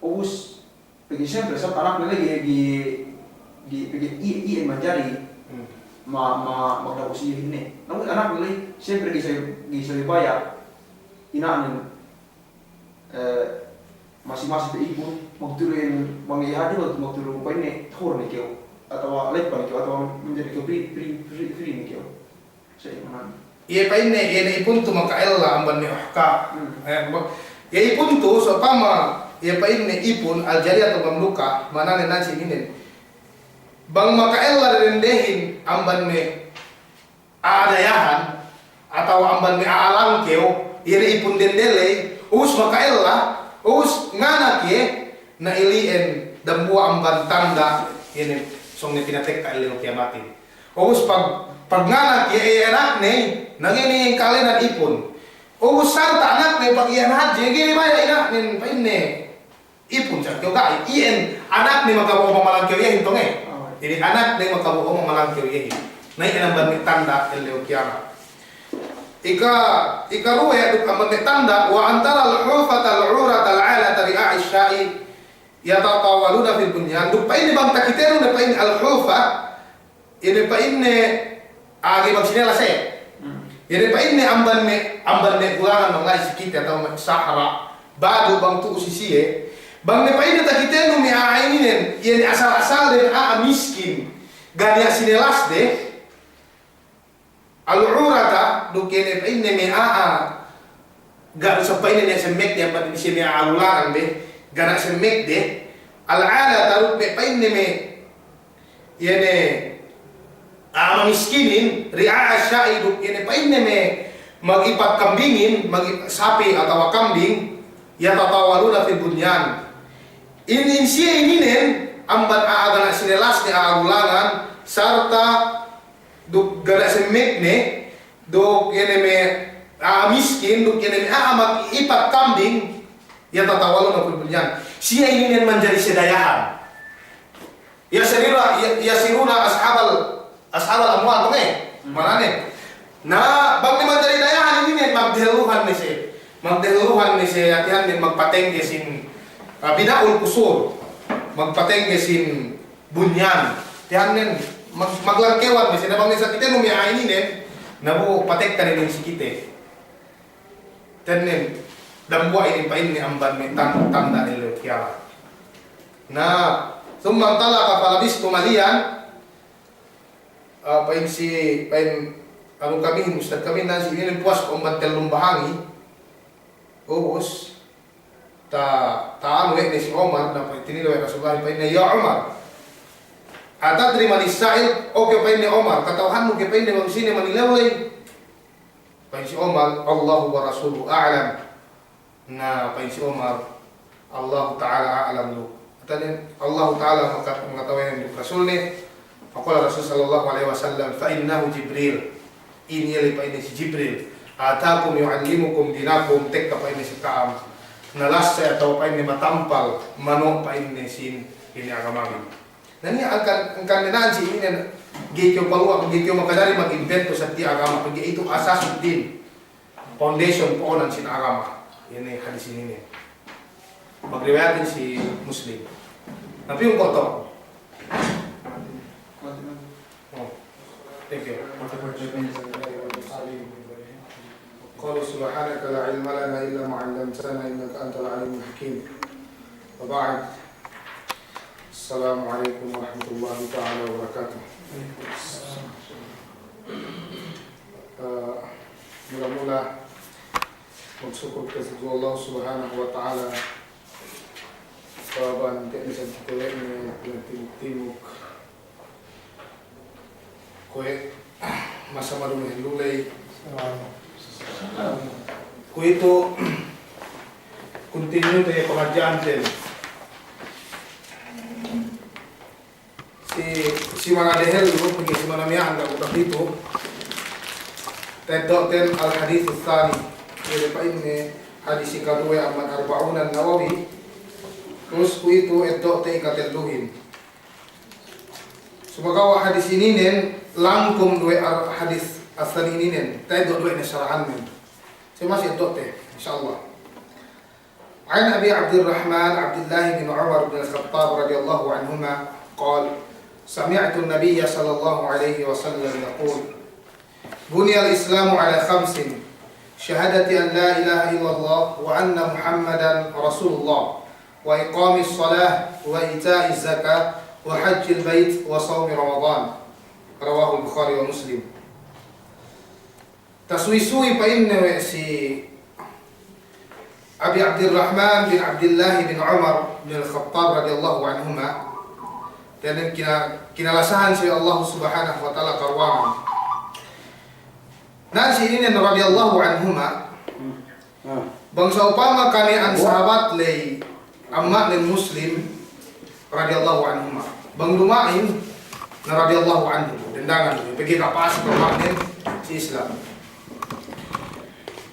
Ubus, pegge' siyempre, sab anakne lagi', gi, gi, pegge' iye, iye manjari, hmm, ma, ma, magdapu' si iyehin ne. Namun anakne lagi', siyempre, ga'i sa, ga'i sa baya', ina'nen, eh, masi-masi pe ipun, magturu'in, bang iye hadja, magturu' pa'inne, tuhur ne kew, atawa leppa ne kew, atawa manjari kew free, free, free, free ne kew. Iye pa'inne, iye ne ipun tu maka'ella amban me' uhka. Hmm. Eh, ba-, iye ipun tu, sa'upama, iye pa'inne ipun, al-jariyah atawa mamluka, ma'anane nasi minen. Bang maka'ella dendehin amban me' a'a dayahan, atawa amban me' a'a langkew, iye ne ipun dende ley, ubus maka'ella, ubus nganak iye, na ili'en dambuwa' amban tanda', iye ne sōng ne pinatekka ellew kiyamatin. Ubus pag-, pagnganak iye, iye anakne, na ga'i ne kalenan ipun. Ubus sarta' anakne pag iyan hadje, ga'i ne baya' ina'nen pa'inne ipun sa kew ga'i. Iyan anakne makabo'o mamalangkew iyehin tong e. Jadi anakne makabo'o mamalangkew iyehin. Na iyan amban me' tanda' ellew kiyamat. Ika, ikaruwe duk amban me' tanda', wa an taral hufatal uratal 'alata ri'a'ash sha'i yatatawaluna fil bunyan. Duk pa'inne bang takitenu ne pa'inne al-hufa, iye ne pa'inne, agi bang sinela se. Hmm. Iye ne pa'inne amban me', amban me' gulangan bang la'i si kite atawa me' sahara. Badu bang tu'u si siye. Bang ne pa'inne takitenu me' a'a ininen, iye ne asal-asalden a'a miskin. ga' niya' sinelasde, al-'urata, duk iye ne pa'inne me' a'a, ga' du sa pa'inne niya' semmekde, amban siye me' a'a lulangan be, ga' niya' semmekde, al-'alata, duk me' pa'inne me' iye ne, a'a mamiskinin, ri'a'a sya'i, duk iye ne pa'inne me' mag'ipat kambingin, mag'ipat sapi' atawa kambing, yatatawaluna fil bunyan. In, in siye ininen, amban a'a ga' niya' sinelasde a'a lulangan, sarta' duk ga' niya' semmekne, duk iye ne me' a'a miskin, duk iye ne me' a'a mag'ipat kambing, yatatawaluna fil bunyan. Siye ininen manjari siye dayahan. Yasiruna, ya-, yasiruna ashabal, ashabal amwal, bang e? Hmm. Ma'anane. Na, bang ne manjari dayahan ininen, magdehelluhan ne siye. Magdehelluhan ne siye, hātinen magpatengge sin, ah, bina'ul qusur. Magpatengge sin bunyan. Hātinen mag-, maglangkewan ne siye. Na bang ne sa kite nu me' a'a ininen, na bu patekka ne si kite. Hātinen, dambuwa' inin pa'inne amban me' tan-, tanda' ellew kiyamat. Na, thumma intalaqa falabistu maliyan, ah, pa'in si, pa'in anu kamihin, ustad kamihin, na si inin puwas ku amban tellum bahangi. Ubus, ta-, ta'anu we' ne si Umar, na pa'in tinilew we' Rasulullah, pa'inne, "Ya Umar, atadri manis sa'il?" O ke pa'inne Umar, kata'uhannu ke pa'inne bang sine manilew ley? Pa'in si Umar, "Allahu wa rasuluhu a'lam." Na pa'in si Umar, "Allahu ta'ala a'lam," duk. Hātinen, Allahu ta'ala maka-, mangata'uhin duk Rasulne. Faqala Rasul sallallahu alaihi wasallam, "Fa innahu Jibril." Inin iye ley pa'inne si Jibril. "Atakum yu'allimukum dinakum," tekka pa'inne si ka'am. Na lassay atawa pa'inne matampal, manu' pa'inne sin inin agamabi. Na niya' angkan, angkan ne nan si inin, ga'i kew paluwa', ga'i kew makajari mag-invento sa tiya' agama, pegge' itu asasuddin, foundation, po'onan sin agama. Inin hadis inin. Magriwayatin si Muslim. Na piyun ko' to. Oh, thank you. قالوا سبحانك لا علم لنا إلا ما علمتنا إنك أنت العليم الحكيم. وبعد. السلام عليكم ورحمة الله تعالى وبركاته. Eh, mula-mula magsukul kite si Allah Subhanahu wa Ta'ala, sabab ante' ne sa kite we' ne pinagtimuk-timuk kuwe' masa madume luley. Kuwe'itu, continue te pangadja'anten. Si, si mana dehellu, pegge' si mana miya'an ga' ku kapitu. Ta'eddo'ten al-hadithu thani. Iye pa'inne hadis ikaduwe amban Arba'unan Nawawi. Terus kuwe'itu eddo'te ikatelluhin. Sumagawa' hadis ininen, langkum duwe ar-, hadis asal ininen, ta'eddo' duwe ne sarahannen. Sa masi eddo'te, insya Allah. عن أبي عبد الرحمن عبد الله بن عمر بن الخطاب رضي الله عنهما قال: سمعت النبي صلى الله عليه وسلم يقول: بني الإسلام على خمس، شهادة أن لا إله إلا الله وأن محمدا رسول الله، وإقام الصلاة وإيتاء الزكاة وحج البيت وصوم رمضان. رواه البخاري ومسلم. Tasuwi-suwi pa'inne we' si Abi Abdirrahman bin Abdillah bin Umar bin Al-Khattab radiyallahu anhuma, tenen kina-, kinalasahan si Allah Subhanahu wa Ta'ala karuwangan. Na si ininen radiyallahu anhuma, bang sa'upama kani'an sahabat ley, amma'nen Muslim, radiyallahu anhuma. Bang duma'in, na radiyallahu anhu. Dendangan, pegge' kapa'as amma'nen si Islam.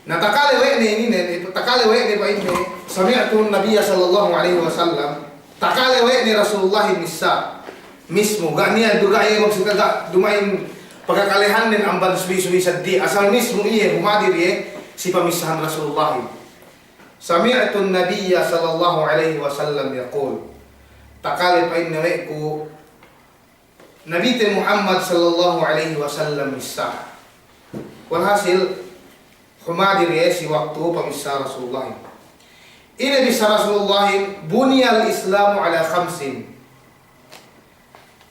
Na takale we' ne ininen, eh, takale we' ne pa'inne, sami'tu Nabiyya sallallahu alaihi wasallam, takale we' ne Rasulullah missā, mismu, ga' niya' du, ga' iye maksudne ga' duma'in pagkakalehannen amban suwi-suwi seddili, asal mismu iye, humadir iye, si pamissahan Rasulullah. Sami'tu Nabiyya sallallahu alaihi wasallam yaqul. Takale pa'inne we' ku Nabite Muhammad sallallahu alaihi wasallam missā. Walhasil, humadir iye si waktu pamissā Rasulullah. Ine bissā Rasulullah, buniyal Islamu ala khamsin.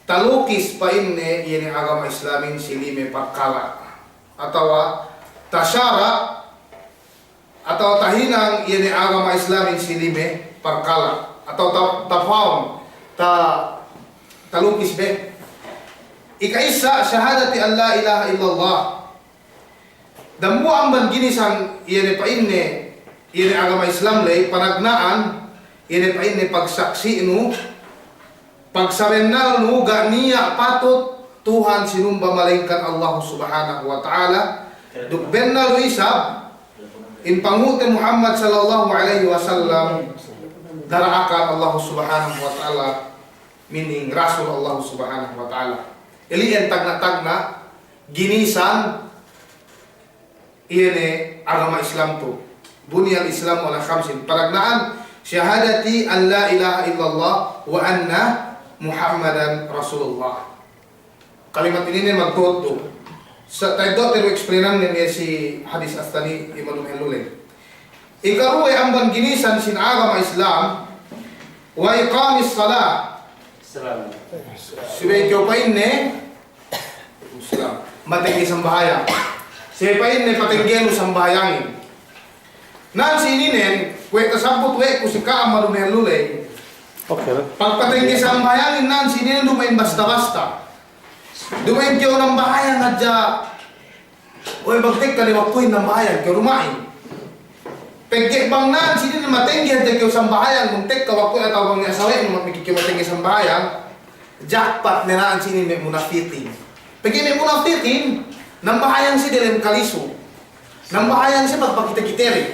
talukis pa'inne iye ne agama Islamin si lime parkala', atawa tasara', atawa tahinang iye ne agama Islamin si lime parkala', atawa ta-, tapaun, ta-, talukis be. Ika'issa, shahadati an la ilaha illallah. Dambuwa' amban ginisan iye ne pa'inne, iye ne agama Islam ley, panagna'an, iye ne pa'inne pagsaksi'nu, pagsabennalnu ga' niya' patut Tuhan sinumba malaingkan Allah Subhanahu wa Ta'ala, duk bennal du isab in Panghu'te Muhammad sallallahu alaihi wasallam dara'akan Allah Subhanahu wa Ta'ala, meaning Rasul Allah Subhanahu wa Ta'ala. Ili'en tagna'-tagna' ginisan iye ne agama Islam tu. Buniyal Islamu ala khamsin. Panagna'an, shahadati an la ilaha illallah wa anna Muhammadan Rasulullah. Kalimat ininen magtuhut tu. Sa-, ta'eddo'te du explain-annen iye si hadis Astani, iye manu mahellu ley. Ikaruwe amban ginisan sin agama Islam, wa iqamis salah. Salam. Subey kew pa'inne, Islam, matengge sambahayang. Subey pa'inne patenggenu sambahayangin. Nan si ininen, kuwe' tasabbut we' ku si ka'am manu mahellu ley. Oke. Pagpatengge sambahayangin nan si ininen duma'in basta-basta. Duma'in kew nambahayang hadja. Oy, bang tekka ne waktuhin nambahayang kew duma'in. Pegge' bang nan si ininen matengge hadja kew sambahayang, bang tekka waktuhin atawa bang niya' sawe'nu ma'miki kew matengge sambahayang, jackpot ne nan si inin me' munafikin. Pegge' me' munafikin, nambahayang siye delem kalisu. Nambahayang siye pagpakite-kite ley.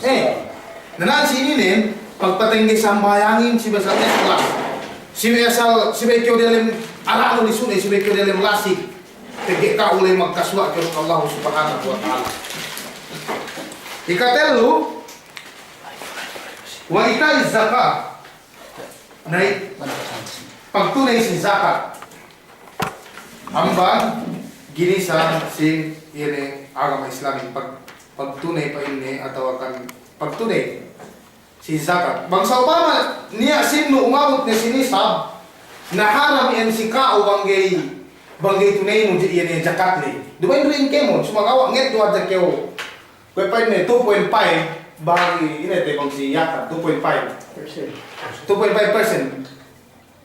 Eh, na nan si ininen, pagpatengge sambahayangin subey asal ikhlas. Subey asal, subey kew delem ara'nu lisune, subey kew delem lasik. Pegge' ka'u ley magkasuwa' kew duk Allah Subhanahu wa Ta'ala. Ikatellu, wa ita'iz zakah. Nai, pagtuney sin zakat. Amban ginisan sin iye ne agama Islamin pag-, pagtuney pa'inne atawa kan pagtuney sin zakat. Bang sa'upama niya' sinnu umabut ne si nisab, na haram iyan si ka'u bang ga'i, bang ga'i tuneynu je iye ne zakat ley. Duma'in du in kēmon, sumagawa' ngeddo' hadja kew. Kuwe' pa'inne two point five bahagi ine te bang si yakat, two point five. Percent. Two point five percent.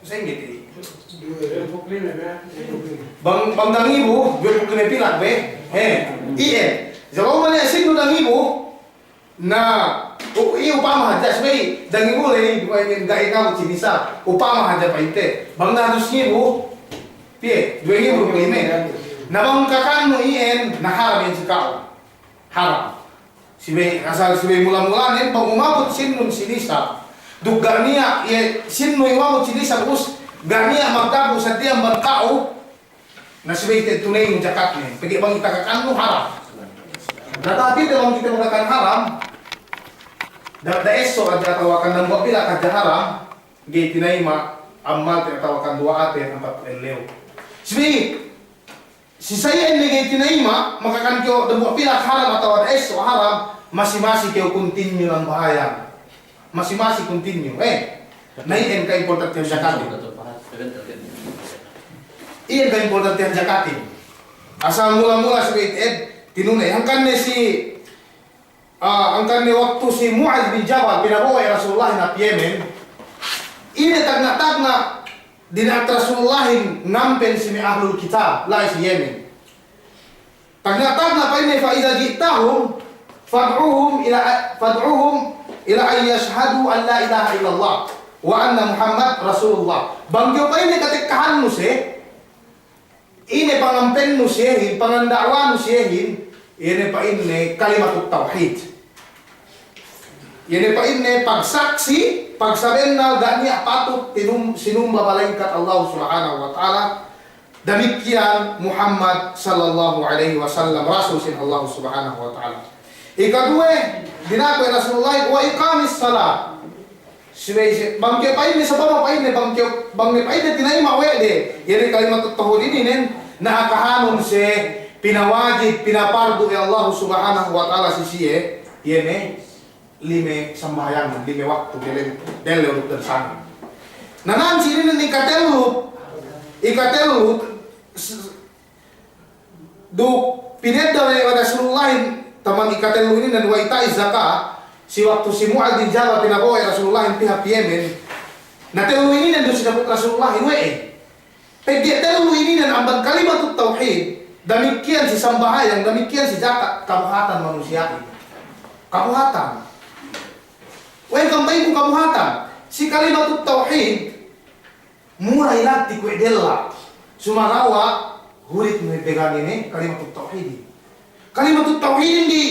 Sa'ingge te. Bang, bang dangibu, duwempū' lime pilak be. He, iye. Sa'upama niya' sinnu dangibu, na, u-, iye upama hadja, subey dangibu ley, ga'i kamu si nisab. Upama hadja pa'inte. Bang na hatus ngibu, piye, duwe ngibu duwempū' lime. Na bang kakannu iyan, na haram iyan si ka'u. Haram. Subey, asal subey mula-mulanen, bang umabut sinnun si nisab. Duk ga' niya', iye, sinnu umabut si nisab, us, ga' niya' magdabu sadiya amban ka'u, na subey te tuneynu zakatnen. Pegge' bang ita kakannu haram. Na tapi te bang kite makakan haram, da, da esso' hadja atawa kan dambuwa' pilak hadja haram, ga'i tinayima' ammalte atawa kan duwa'aten ampat ellew. Subey, si sa iyan ne ga'i tinayima', makakan kew dambuwa' pilak haram atawa da esso' haram, masi-masi kew continue nambahayang. Masi-masi continue, eh. Na iyan kaimportantehan zakatin. Iyan kaimportantehan zakatin. Asal mula-mula subey te'ed tinuney. Hangkan ne si Ah, hangkan ne waktu si Mu'adz bin Jabal pinabo'o we' Rasulullahin hap Yemen, ine tagna'-tagna' dina'ak Rasulullahin ngampen si me' ahlul kitab la'i si Yemen. Tagna'-tagna' pa'inne, fa idza ji'tahum fad'uhum ila, fad'uhum ila an yashhadu an la ilaha illallah wa anna Muhammad Rasulullah. Bang kew pa'inne katekkahannu siye, ine pangampennu siyehin, panganda'wanu siyehin, iye ne pa'inne kalimatut tawhid. Iye ne pa'inne pagsaksi', pagsabennal ga' niya' patut tinum-, sinumba malaingkan Allah Subhanahu wa Ta'ala, damikkiyan Muhammad sallallahu alaihi wasallam, Rasul sin Allah Subhanahu wa Ta'ala. Ikaduwe, dina'ak we' Rasulullah, wa iqamis salah. Subey siye, bang kew pa'inne, sa'upama pa'inne, bang kew, bang ne pa'inne tinayima' we' de, iye ne kalimatut tawhid ininen, na akahanun siye pinawajib, pinapardu we' Allah Subhanahu wa Ta'ala si siye, iye ne lime sambahayang, lime waktu, delem, delem waktu sangem. Na nan si ininen ikatellu, Ikatellu, s-, duk pinedda' we' Rasulullahin, taman ikatellu ininen, wa ita'iz zaka, si waktu si Mu'adz bin Jabal pinabo'o we' Rasulullahin pī hap Yemen, na tellu ininen du sinabut Rasulullahin we'ey. Pegge' tellu ininen amban kalimatut tawhid, damikkiyan si sambahayang, damikkiyan si jakat, kabuhatan manusiya'in. Kabuhatan. We'ey kambay ku kabuhatan. Si kalimatut tawhid, mura ilagti kuwe' della'. Sumagawa' hulit me' began inin kalimatut tawhidin. Kalimatut tawhidin di,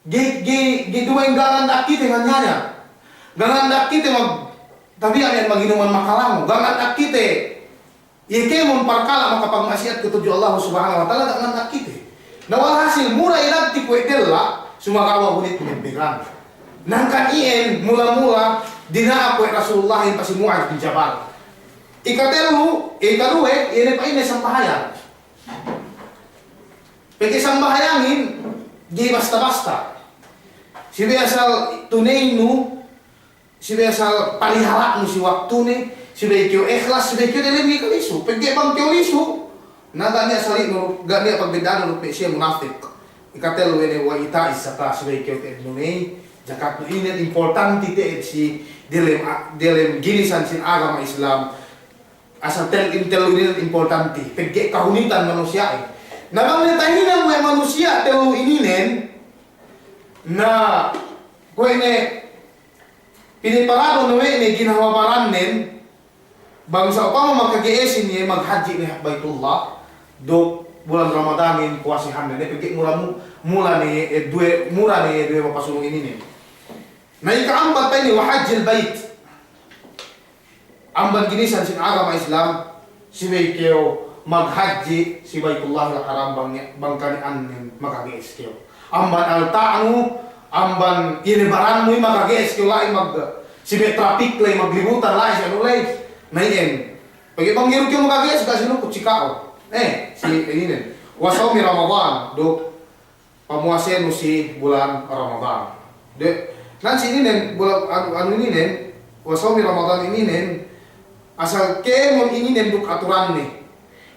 gi, gi, gi duma'in ga' nganda'ak kite nganyaya. Ga' nganda'ak kite mag-, tabiya' me' maginuman makalangu. Ga' nganda'ak kite iye kēmon parkala' makapagma'asiyat tudju Allah Subhanahu wa Ta'ala, ga' nganda'ak kite. Na walhasil, mura ilagti kuwe' della', sumagawa' hulit me' began. Hangkan iyan mula-mula dina'ak we' Rasulullahin pa si Mu'adz bin Jabal. Ikatellu, ikaduwe, iye ne pa'inne sambahayang. Pegge' sambahayangin, ga'i basta-basta. Subey asal tuneynu, subey asal palihala'nu si waktune, subey kew ikhlas, subey kew delem ga'i kew lisu. Pegge' bang kew lisu, na ga' niya' sali' nu, ga' niya' pagbedda'annu duk me' siye munapik. Ikatellu we' ne wa ita'iz zaka, subey kew te'ed nuney jakatnu. Inin importanti te'ed si delem, delem ginisan sin agama Islam. Asal tel-, in tellu ininen importanti. Pegge' kahunitan manusiya'in. Na bang ne tahinang we' manusiya' tellu ininen, na kuwe' ne piniparado ne we' ne ginhawa barannen, bang sa'upama makage'esin iye maghadji' ne hap Baitullah, duk bulan Ramadanin puwasehan ne, pegge' mura mu-, mula ne, eh, duwe, mura ne duwe mapasunu' ininen. Na ika'ampat pa'inne wa hajjil bait. Amban ginisan sin agama Islam, subey kew maghadji' si Baitullahil Haram bang, bang kani'annen makage'es kew. Amban alta'nu, amban iye ne barannu makage'es kew la'i mag-, si me' trapik la'i maglibutan la'i si anu la'i. Na iyan. Pegge' bang ga'i du kew makage'es ga' sinukut si ka'u. Eh, si inin. Wa sawmi Ramadan, duk pamuwasenu si bulan Ramadan. De, nan si ininen, bulan, anu, anu ininen, wa sawmi Ramadan ininen, asal kēmon ininen duk aturanne.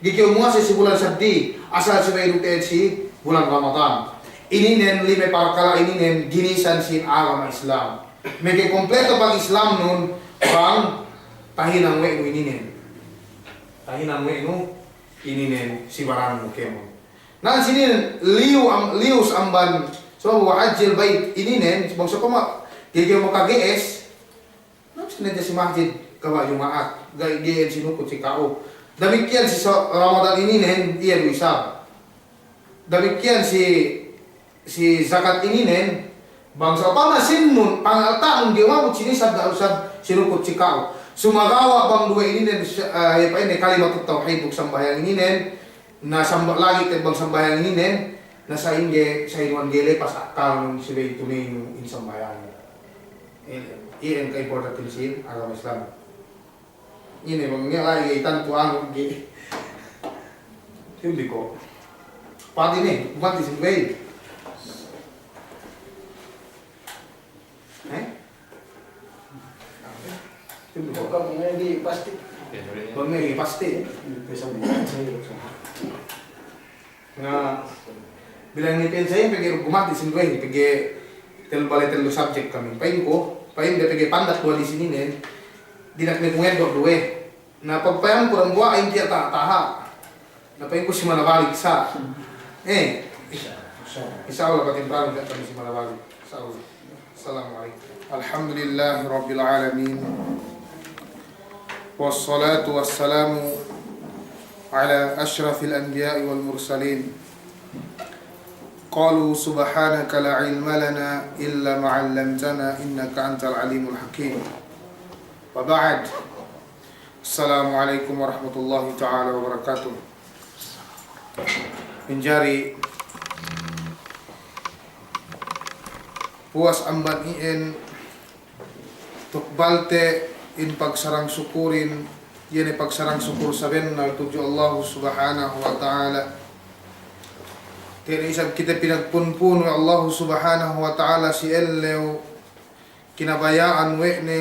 Ga'i kew muwase si bulan seddili, asal subey du te'ed si bulan Ramadan. Ininen lime parkala' ininen ginisan sin agama Islam. Meke kompleto pag-Islamnun bang tahinang we' nu ininen. Tahinang we' nu ininen si barannu kēmon. Na, sinin liyu am-, liyus amban, so, wa hajjil bait ininen, bang sa'upama ga'i kew makage'es, na, sinin hadja si masjid, kaba' Juma'at, ga'i, ga'i iyan sinukut si ka'u. Damikkiyan si sa-, Ramadan ininen, iye du isab. Damikkiyan si, si zakat ininen, bang sa'upama sinnun, pangalta'nun ga'i umabut si nisab, ga' du isab sinukut si ka'u. Sumagawa' bang duwe ininen, eh, iye pa'inne kalimatut tawhid duk sambahayang ininen, na samba-, lagi' te bang sambahayang ininen, na sa'ingge, sa'inuwan ga'i lepas akkalnun subey tuneynu in sambahayang. Iye, iye ne kaimportanten sin agama Islam. Ine bang niya' la'i ga'i tantu anu ga'i. Tindi ko'. Pati ne, pati subey. Eh? Tindi ko'. Bang ne ga'i pasti. Bang ne ga'i pasti. Na, bilang ne pa'in sa'i pegge' gumati sin duwe, pegge' tellu bale tellu subject kami. Pa'inku, pa'inde pegge' pandak duwe di sinin, dina'ak ne ku ngeddo' duwe. Na pagpayamku dambuwa' in tiya' ta-, taha'. Na pa'inku si Manabalik sa. Eh. Insya Allah, patimpangan kami si Manabalik. Insya Allah. Assalamu alaikum. Alhamdulillahi rabbil alamin. Wassalatu wassalamu ala ashrafil anbiya'i wal mursalin. Qalu subhanaka la ilma lana illa ma 'allamtana innaka antal alimul hakim. Wa ba'd. Assalamu alaikum warahmatullahi ta'ala wabarakatuh. Manjari puwas amban iyan tukbalte in pagsarang sukurin, iye ne pagsarang sukur sabennal tudju Allahu Subhanahu wa Ta'ala. Tiya' ne isab kite pinagpunpun we' Allahu Subhanahu wa Ta'ala si ellew kinabaya'an we' ne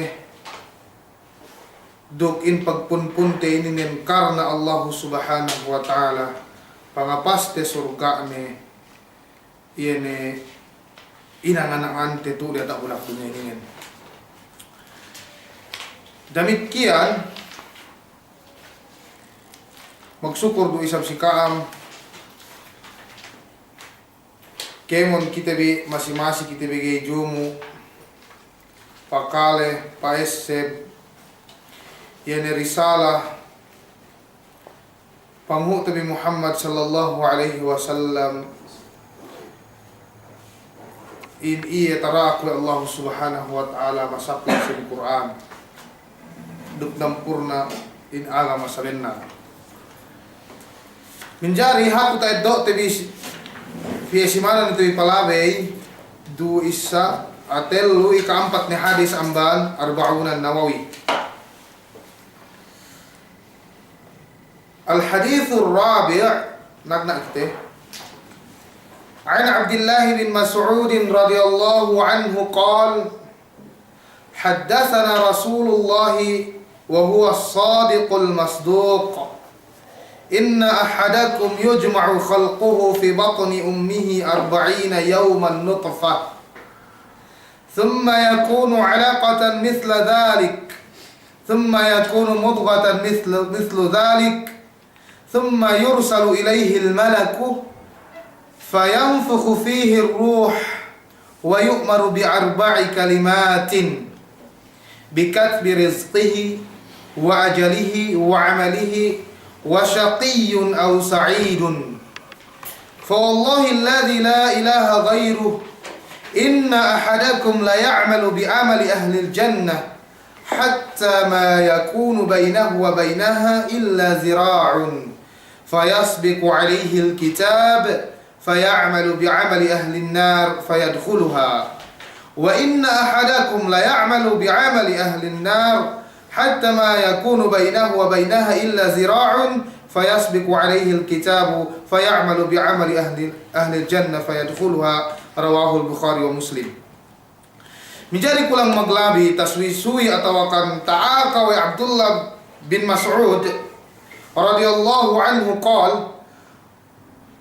duk in pagpunpunte ininen karna Allahu Subhanahu wa Ta'ala, pangapaste surga'ne, iye ne inangan-angante tu'u diyata' bulak dunya ininen. Damikkiyan, magsukur du isab si ka'am, kēmon kite bi, masi-masi kite bi ga'i jumu, pakale, pa'esseb, iye ne risala, panghu'te bi Muhammad sallallahu alaihi wasallam, in iye tara'ak we' Allahu Subhanahu wa Ta'ala masaplak sin Kur'an. Duk dampurna in agama sabennal. Minjari hatu ta'eddo'te bi si-, piye simana ne te bi palabey, du issa, atellu, ika'ampat ne hadis amban Arba'unan Nawawi. Al-hadithur rabi', nagna' kite. عن عبد الله بن مسعود رضي الله عنه قال: حدثنا رسول الله وهو الصادق المصدوق، إن أحدكم يجمع خلقه في بطن أمه أربعين يوما نطفة، ثم يكون علقة مثل ذلك، ثم يكون مضغة مثل، مثل ذلك، ثم يرسل إليه الملك فينفخ فيه الروح ويؤمر بأربع كلمات بكتب رزقه وأجله وعمله وشقي أو سعيد. فوالله الذي لا إله غيره، إن أحدكم ليعمل بعمل أهل الجنة حتى ما يكون بينه وبينها إلا ذراع فيسبق عليه الكتاب فيعمل بعمل أهل النار فيدخلها، وإن أحدكم ليعمل بعمل أهل النار حتى ما يكون بينه وبينها إلا ذراع فيسبق عليه الكتاب فيعمل بعمل أهل، أهل الجنة فيدخلها. رواه البخاري ومسلم. Minjari kulang maglabi, tasuwi-suwi atawakan ta'aka we' Abdullah bin Mas'ud radiyallahu anhu qal,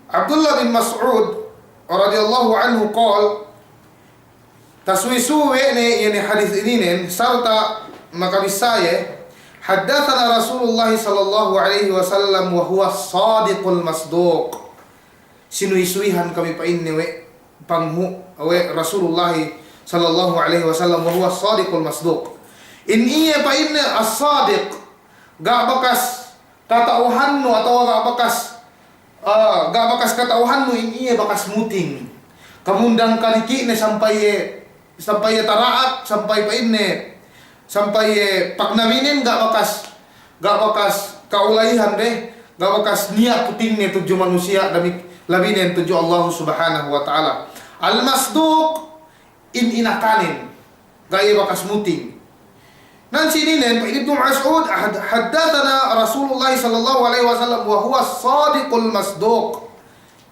Abdullah bin Mas'ud radiyallahu anhu qal, tasuwi-suwi we' ne iye ne hadis ininen, sarta' makabissā iye, haddathana Rasulullah sallallahu alaihi wasallam wa huwa as-sadiqul masduq. Sinuwi-suwihan kami pa'inne we' panghu-, we' Rasulullah sallallahu alaihi wasallam, wa huwa as-sadiqul masduq. In iye pa'inne as-sadiq, ga' bakas kata'uhannu atawa ga' bakas, ah, ga' bakas kata'uhannu in iye bakas muting. Kamundang kaliki'ne sampay iye, sampay iye tara'ak, sampay pa'inne, sampay iye pagnabinen ga' bakas, ga' bakas ka'ula'ihan be, ga' bakas niya' putingne tudju manusiya' damik-, labinen tudju Allahu Subhanahu wa Ta'ala. Al-masduq, in inakanen, ga' iye bakas muting. Nan si ininen, pa'in Ibnu Mas'ud, had-, haddathana Rasulullah sallallahu alaihi wasallam wa huwa as-sadiqul masduq.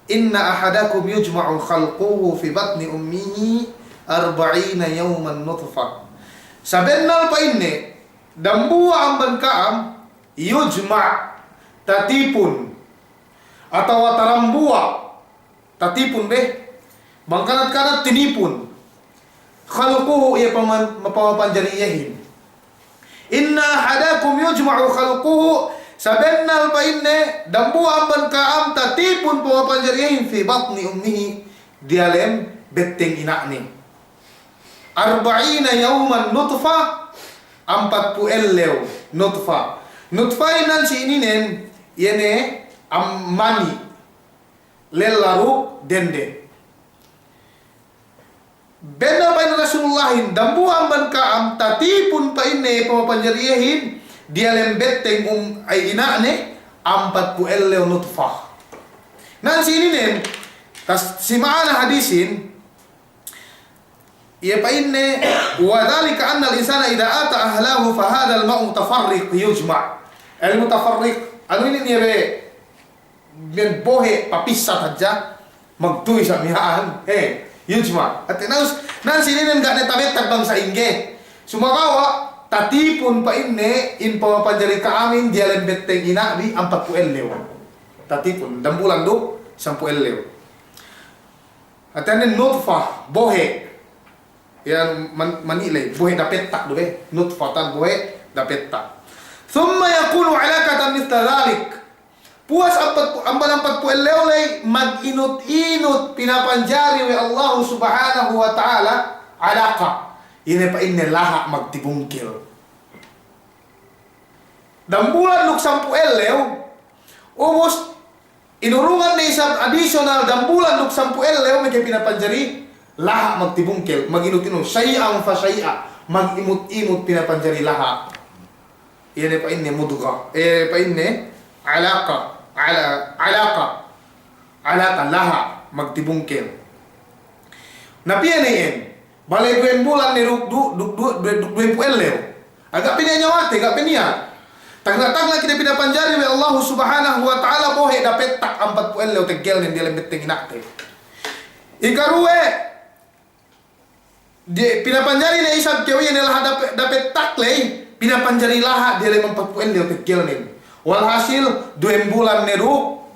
Inna ahadakum yujma'u khalquhu fi batni ummihi arba'ina yawman nutfah. Sabennal pa'inne, dambuwa' amban ka'am, yujma', tatipun, atawa tarambuwa', tatipun be, bang kanat-kanat tinipun. Khalquhu, iye paman-, pamapanjari iyehin. Inna ahadakum yujma'u khalquhu, sabennal pa'inne, dambuwa' amban ka'am tatipun pamapanjari iyehin fi batni ummihi, diyalem betteng ina'ne. Arba'ina yawman nutfah, ampatpu' ellew nutfah. Nutfah inan si ininen, iye ne am-, mani. Lella duk dende. Bennal pa'in Rasulullahin, dambuwa' amban ka'am tatipun pa'inne pamapanjari iyehin, diyalem betteng um ay ina'ne, ampatpu' ellew nutfah. Nan si ininen, tas-, si ma'ana hadisin, iye pa'inne, wa dhalika anna al-insana idha ata ahlahu fa hadha al-ma'u mutafarriq yujma'. Al-mutafarriq, anu inin iye be, men bohe' papissat hadja, magtuwi sa' miya'an, he, yujma'. Ate nan, nan si ininen ga' ne tabettad bang sa'ingge. Sumagawa', Tatipun pa'inne in pamapanjari ka'amin diyalem betteng ina'bi ampatpu' ellew. Tatipun, dambulan duk sampū' ellew. Hātinen nutfah, bohe'. Iyan man-, mani' ley, bohe' dapettak du be. Nutfatan, bohe' dapettak. Thumma yakunu alaqatan mithla dhalik. Puwas ampat-, amban ampatpu' ellew ley, maginut-inut pinapanjari we' Allahu Subhanahu wa Ta'ala alaqa. Ine pa'inne laha' magtibungkel. Dambulan duk sampū' ellew, ubus inurungan ne isab additional dambulan duk sampū' ellew meke pinapanjari laha' magtibungkel, maginut-inut, shay'an fa shay'a, magimut-imut pinapanjari laha'. Iye ne pa'inne mudghah, eh, pa'inne alaqa, ala-, alaqa, alaqa, laha', magtibungkel. Na piye ne iyan? Bale duwembulan ne duk, du-, du-, du-, du-, duwempū' ellew. Ga' pe niya' nyawate, ga' pe niya'. Tagna'-tagna' kite pinapanjari we' Allahu Subhanahu wa Ta'ala bohe' dapettak ampatpu' ellew teggelnen diyalem betteng ina'te. Ikaruwe, di-, pinapanjari ne isab kew iye ne laha' dape-, dapettak ley, pinapanjari laha' diyalem ampatpu' ellew teggelnen. Walhasil, duwembulan ne duk,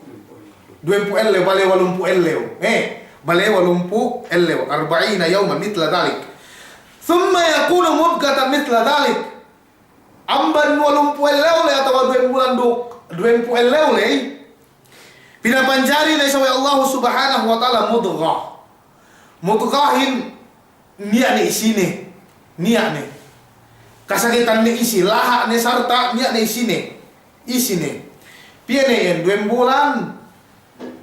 duwempū' ellew, bale walumpū' ellew. Eh, bale walumpū' ellew. Arba'ina yawman mithla dhalik. Thumma yakunu mudghatan mithla dhalik. Amban walumpū' ellew ley atawa duwembulan duk, duwempū' ellew ley, pinapanjari ne isab we' Allahu Subhanahu wa Ta'ala mudghah. Mudghahin niya' ne isine, niya' ne. Kasagetan ne isi, laha' ne sarta' niya' ne isine, isine. Piye ne iyan, duwembulan,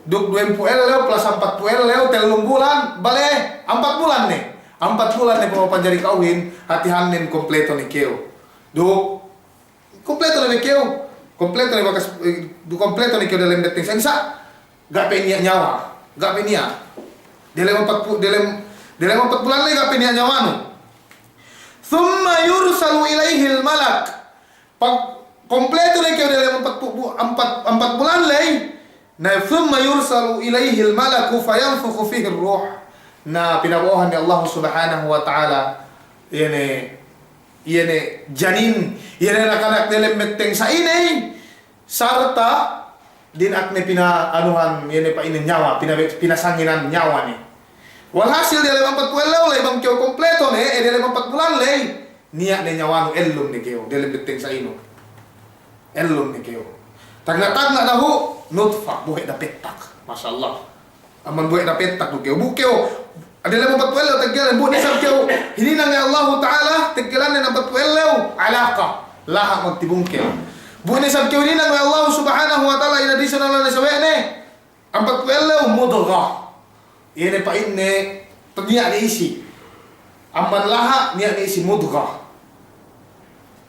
duk duwempū' ellew plus ampatpu' ellew, tellumbulan, bale, ampat bulan ne. Ampat bulan ne pamapanjari ka'uhin, hātihannen kompleto ne kew. Duk, kompleto ne kew, kompleto ne bakas, eh, duk kompleto ne kew diyalem betteng sa'in sa', ga' pe niya' nyawa, ga' pe niya'. Diyalem ampatpu-, diyalem, diyalem ampat bulan ley ga' pe niya' nyawanu. Thumma yursalu ilaihil malak. Pag kompleto ne kew diyalem ampatpu-, bu-, ampat, ampat bulan ley, na thumma yursalu ilaihil malaku fayanfukhu fihir ruh. Na pinabo'ohan ne Allahu Subhanahu wa Ta'ala, iye ne, iye ne janin, iye ne nakanak diyalem betteng sa'in ey, sarta' dina'ak ne pina'anuhan, iye ne pa'inne nyawa, pina-, pinasanginan nyawa ne. Walhasil diyalem ampatpu' ellew ley bang kew kompleto ne, eh, diyalem ampat bulan ley, niya' ne nyawanu, ellum ne kew, diyalem betteng sa'inu. Ellum ne kew. Tagna'-tagna' dahu', nutfah, bohe' dapettak. Masya Allah. Amban bohe' dapettak du kew. Bu kew, diyalem ampatpu' ellew teggelen, bu ne isab kew hininang we' Allahu Ta'ala, teggelanne ampatpu' ellew, alaqa, laha' magtibungkel. Bu ne isab kew hininang we' Allahu Subhanahu wa Ta'ala, in additional ne sawe'ne, ampatpu' ellew, mudghah. Iye ne pa'inne, niya' ne isi. Amban laha', niya' ne isi mudghah.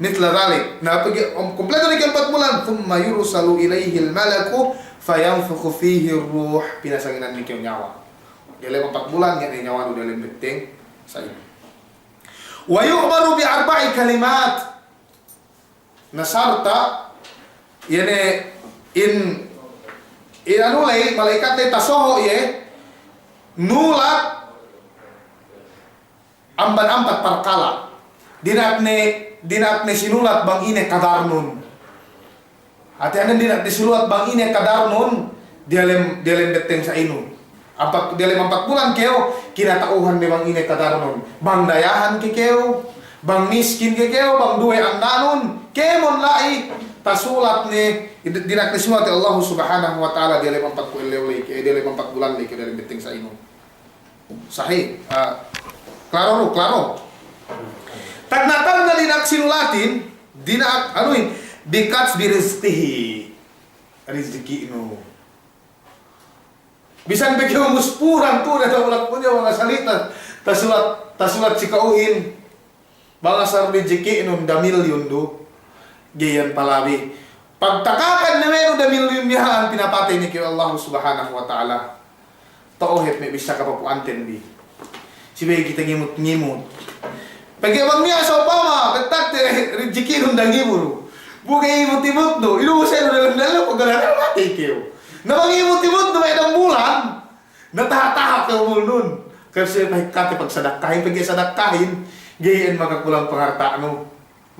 Mithla dhalik. Na, pegge', um, kompleto ne kew ampat bulan, thumma yursalu ilaihil malaku fayanfukhu fihir ruh. Pinasanginan ne kew nyawa. Diyalem ampat bulan, niya' ne nyawanu diyalem betteng sa'in. Wa yu'maru bi arba'i kalimat. Na sarta', iye ne in, in anu ley, mala'ikat ley tasoho' iye, nulat amban ampat parkala'. Dina'ak ne, dina'ak ne sinulat bang ine kadarnun. Hātinen dina'ak ne sinulat bang ine kadarnun, diyalem, diyalem betteng sa'inu. Ampat, diyalem ampat bulan kew, kinata'uhan ne bang ine kadarnun. Bang dayahan ke kew, bang miskin ke kew, bang duwe andanun, kēmon la'i, tasulat ne, dina'ak ne sinulat we' Allahu Subhanahu wa Ta'ala diyalem ampatpu' ellew ley ke, diyalem ampat bulan ley ke, diyalem betteng sa'inu. Sahih, ah, klaro du, klaro. Tagna'-tagna' dina'ak sinulatin, dina'ak, anuhin, bi katbi rizqihi. Rizki'nu. Bisan pe kew muspuran tu'u ne, tasulat punya manga salita, tasulat, tasulat si ka'uhin, bang asal rizki'nun damilyun du, ga'i iyan palabi. Pagtakakan ne we' nu damilyun miya'an, pinapatey ne kew we' Allahu Subhanahu wa Ta'ala. To'o hep me' bissā kapapu'anten bi. Subey kite ngimut-ngimut. Pegge' bang niya' sa'upama, bettadte rizki'nun dangibu du. Bu ga'i imut-imutnu, inu usenu dalem-dalem, pagkadara matey kew. Na bang imut-imutnu me' dambulan, na taha'-taha' kew umulnun. Kase pahikkate pagsadakkahin, pegge' sadakkahin, ga'i iyan makakulang pangarta'nu.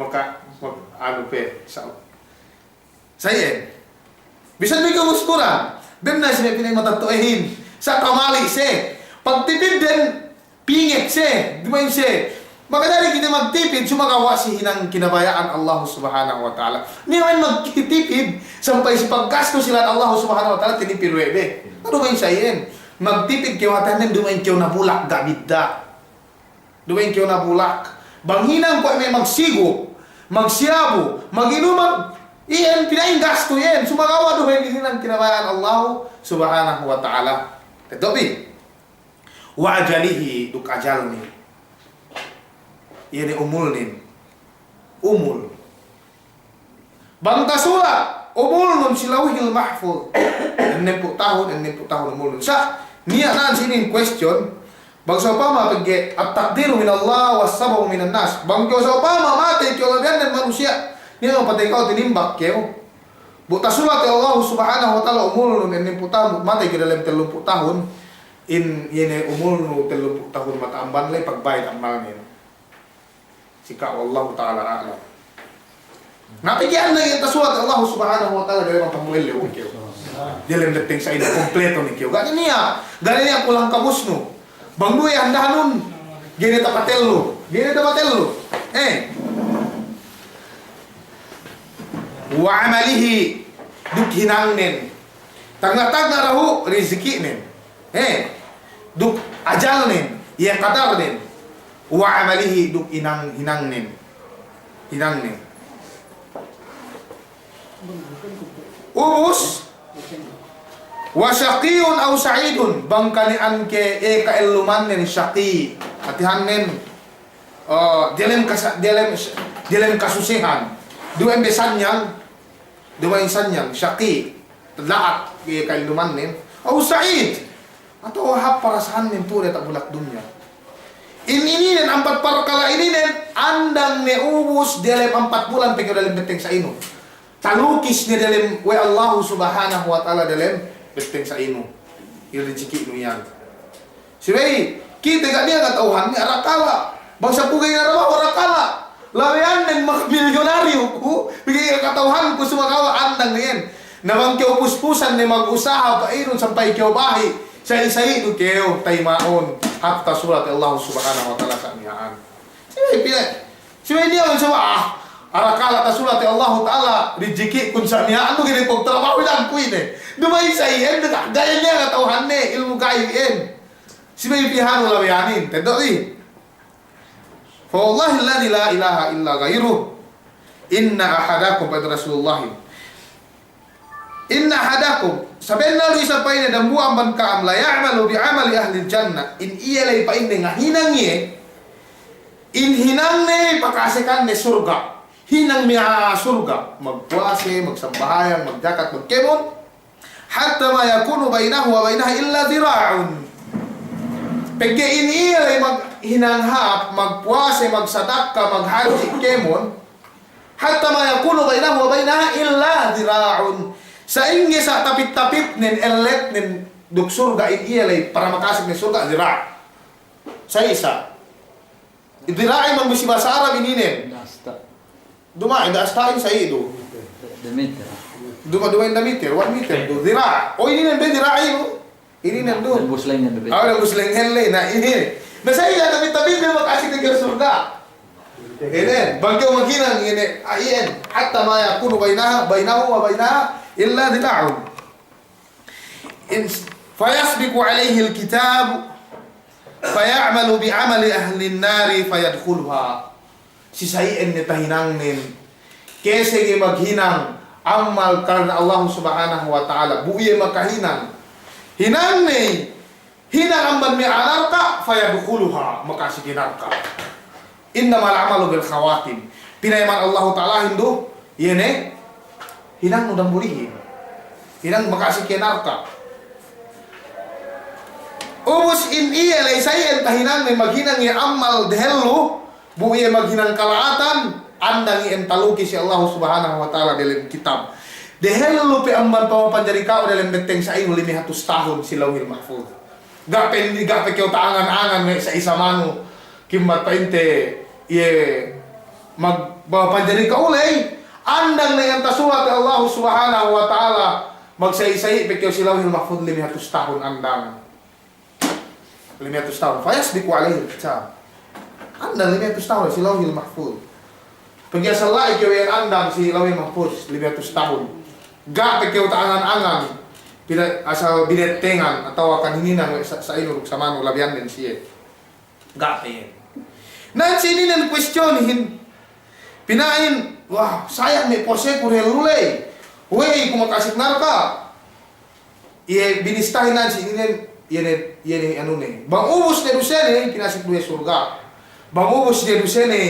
Maka, mak-, anu pe, sa-, sa iyan. Bisan bi kew ubus Kur'an. Dem na si me' pina'in matetto'ahin. Sa' kamali' siye. Pagtipidden, pinget siye. Duma'in siye. Makajari kite magtipid, sumagawa' si hinang kinabaya'an Allah Subhanahu wa Ta'ala. Niya' ma'in magtipid, sampay si paggastu si lān Allah Subhanahu wa Ta'ala, tinipid we' de. Anu ma'in sa iyan. Magtipid kew hātinen, duma'in kew nabulak, ga' bidda'. Duma'in kew nabulak. Bang hinang kuwe' me' magsigu, magsiyabu, maginum, mag-, iyan pina'in gastu iyan. Sumagawa' duma'in hinang kinabaya'an Allahu Subhanahu wa Ta'ala. Teddo'bi. Wa ajalihi, duk ajalne. Iye ne umulnen. Umul. Bang tasulat umulnun si Lawhil Mahfuz, ennempū' tahun, ennempū' tahun umulnun. Sa', niya' nan si inin question, bang sa'upama pegge' at-taqdiru minallah was-sababu minan nas. Bang kew sa'upama matey kew labeyan den manusiya', niya' patey kew tinimbak kew. Bu tasulat we' Allah Subhanahu wa Ta'ala umulnun ennempū' tahun, bu matey kew dalem tellumpū' tahun, in, iye ne umulnu tellumpū' tahun mata'amban le pagbayad amalnen. Sika', wallahu ta'ala a'lam. Na pegge' andang iyan tasulat we' Allah Subhanahu wa Ta'ala diyalem ampat pulu' ellew kew. Diyalem betteng sa'inu kumpleto ne kew. Ga' ne niya', ga' ne niya' kulang kabusnu. Bang duwe andahanun, ga'i ne tapatellu. Ga'i ne tapatellu. Eh. Wa amalihi, duk hinangnen. Tagna'-tagna' dahu' rizikinen. Eh, duk ajalnen, iye kadarnen. Wa amalihi, duk hinang-, hinangnen. Hinangnen. Ubus, wa shaqiyyun aw sa'idun, bang kani'an ke, eh, ka'ellumannen shaqi. Hātinen, eh, diyalem kasa-, diyalem, diyalem kasusehan. Duwe be sanyang, Duma'in sanyang, shaqi, la'at, iye ka'ellumannen. Aw sa'id, atawa hāp parasahannen tu'u diyata' bulak dunya. In ininen, ampat parkala' ininen, andang ne ubus diyalem ampat bulan pe kew diyalem betteng sa'inu. Talukis ne diyalem we' Allahu Subhanahu wa Ta'ala diyalem betteng sa'inu. Iye rizikinu iyan. Subey, kite ga' niya' kata'uhanne arakala'. Bang sa' puga'i narabahu arakala'. Labeyannen magmilyonaryu ku, pegge' kata'uhanku sumagawa' andang ne iyan. Na bang kew puspusan ne magusaha pa'inun sampay kew bahi', sa'i-sa'i du kew tayima'un. Hāp tasulat we' Allahu Subhanahu wa Ta'ala sa' miya'an. Subey pila', subey niya' man sawa, ah, arakala' tasulat we' Allahu Ta'ala rizikikun sa' miya'an du ga'i ne pagtrabahu ilang kuwe' ine. Duma'in sa' iyan, ga' niya' kata'uhanne, ilmu gaib iyan. Subey pihanu labeyanin, teddo'bi. Fa wallahi alladhi la ilaha illa ghayruh, inna ahadakum, pa'in Rasulullah, inna ahadakum, sabennal du isab pa'inne dambuwa' amban ka'am, la ya'malu bi amali ahlil jannah, in iye ley pa'inne ngahinang iye, in hinangne paka'asekanne surga', hinang miya' surga', magpuwase, magsambahayang, magjakat, magkēmon, hatta ma yakunu bainahu wa bainaha illa dhira'un. Pegge' in iye ley maghinang hāp, magpuwase, magsadakka, maghadji' kēmon, hatta ma yakunu bainahu wa bainaha illa dhira'un. Sa'ingge sa' tapit-tapitnen, elletnen duk surga' in iye ley, para maka'asek ne surga', dhira'. Sa' isa'. Dhira'i man bisi bahasa Arab ininen. Inda asta'. Duma, inda asta'in sa' iye du. Inda meter. Duma, duma inda meter, one meter du. Dhira'. O, ininen be dhira'i du. Ininen du. Dem buslengen du be. Aw, dem buslengen le. Na, inin. Na sa' iye, tapit-tapit be maka'asek ne kew surga'. Inin. Bang kew maghinang inin. A, iyan. Hatta ma yakunu bainaha, bainahu wa bainaha illa dhira'un. In, fayasbiqu alaihil kitab, faya'malu bi amali ahlin nari, fayadkhuluha. Si sa' iyan ne tahinangnen. Kese ga'i maghinang amal karna Allah Subhanahu wa Ta'ala. Bu iye makahinang. Hinangne, hinang amban me' a'a narka', fayadkhuluha. Maka'asek iye narka'. Innamal a'malu bil khawatim. Pinayaman Allahu Ta'alahin du, iye ne, hinangnu dambulihin. Hinang maka'asek iye narka'. Ubus in iye ley sa' iyan tahinangnen maghinang iye amal dehellu, bu iye maghinang kala'atan, andang iyan talukis we' Allahu Subhanahu wa Ta'ala delem kitab. Dehellu pe amban pamapanjari ka'u delem betteng sa'inu lime hatus tahun si Lauhil Mahfuz. Ga' pe, ga' pe kew ta'angan-angan me' sa' isa manu, kimmat pa'inte, iye, Mag-, magpanjari ka'u ley, andang ne iyan tasulat we' Allahu Subhanahu wa Ta'ala, magsa'i-sa'i pe kew si Lawhil Mahfud lime hatus tahun andang. Lime hatus tahun. Fayasbiqu alaihil kitab. Andang lime hatus tahun si Lawhil Mahfud. Pegge' asal la'i kew iyan andang si Lawhil Mahfud lime hatus tahun. Ga' pe kew ta'angan-angan, pila asal binettengan atawa kan hininang we' sa-, sa'inu duk samanu labihannen siye. Ga' pe iyan. Na si ininen kuwestiyonin, pina'in, wah, sayang me' puwaseku dehellu ley. We'ey ku makasek narka'. Iye binistahin nan si ininen, iye ne, iye ne anune. Bang ubus ne dusene, pinasek du iye surga'. Bang ubus ne dusene,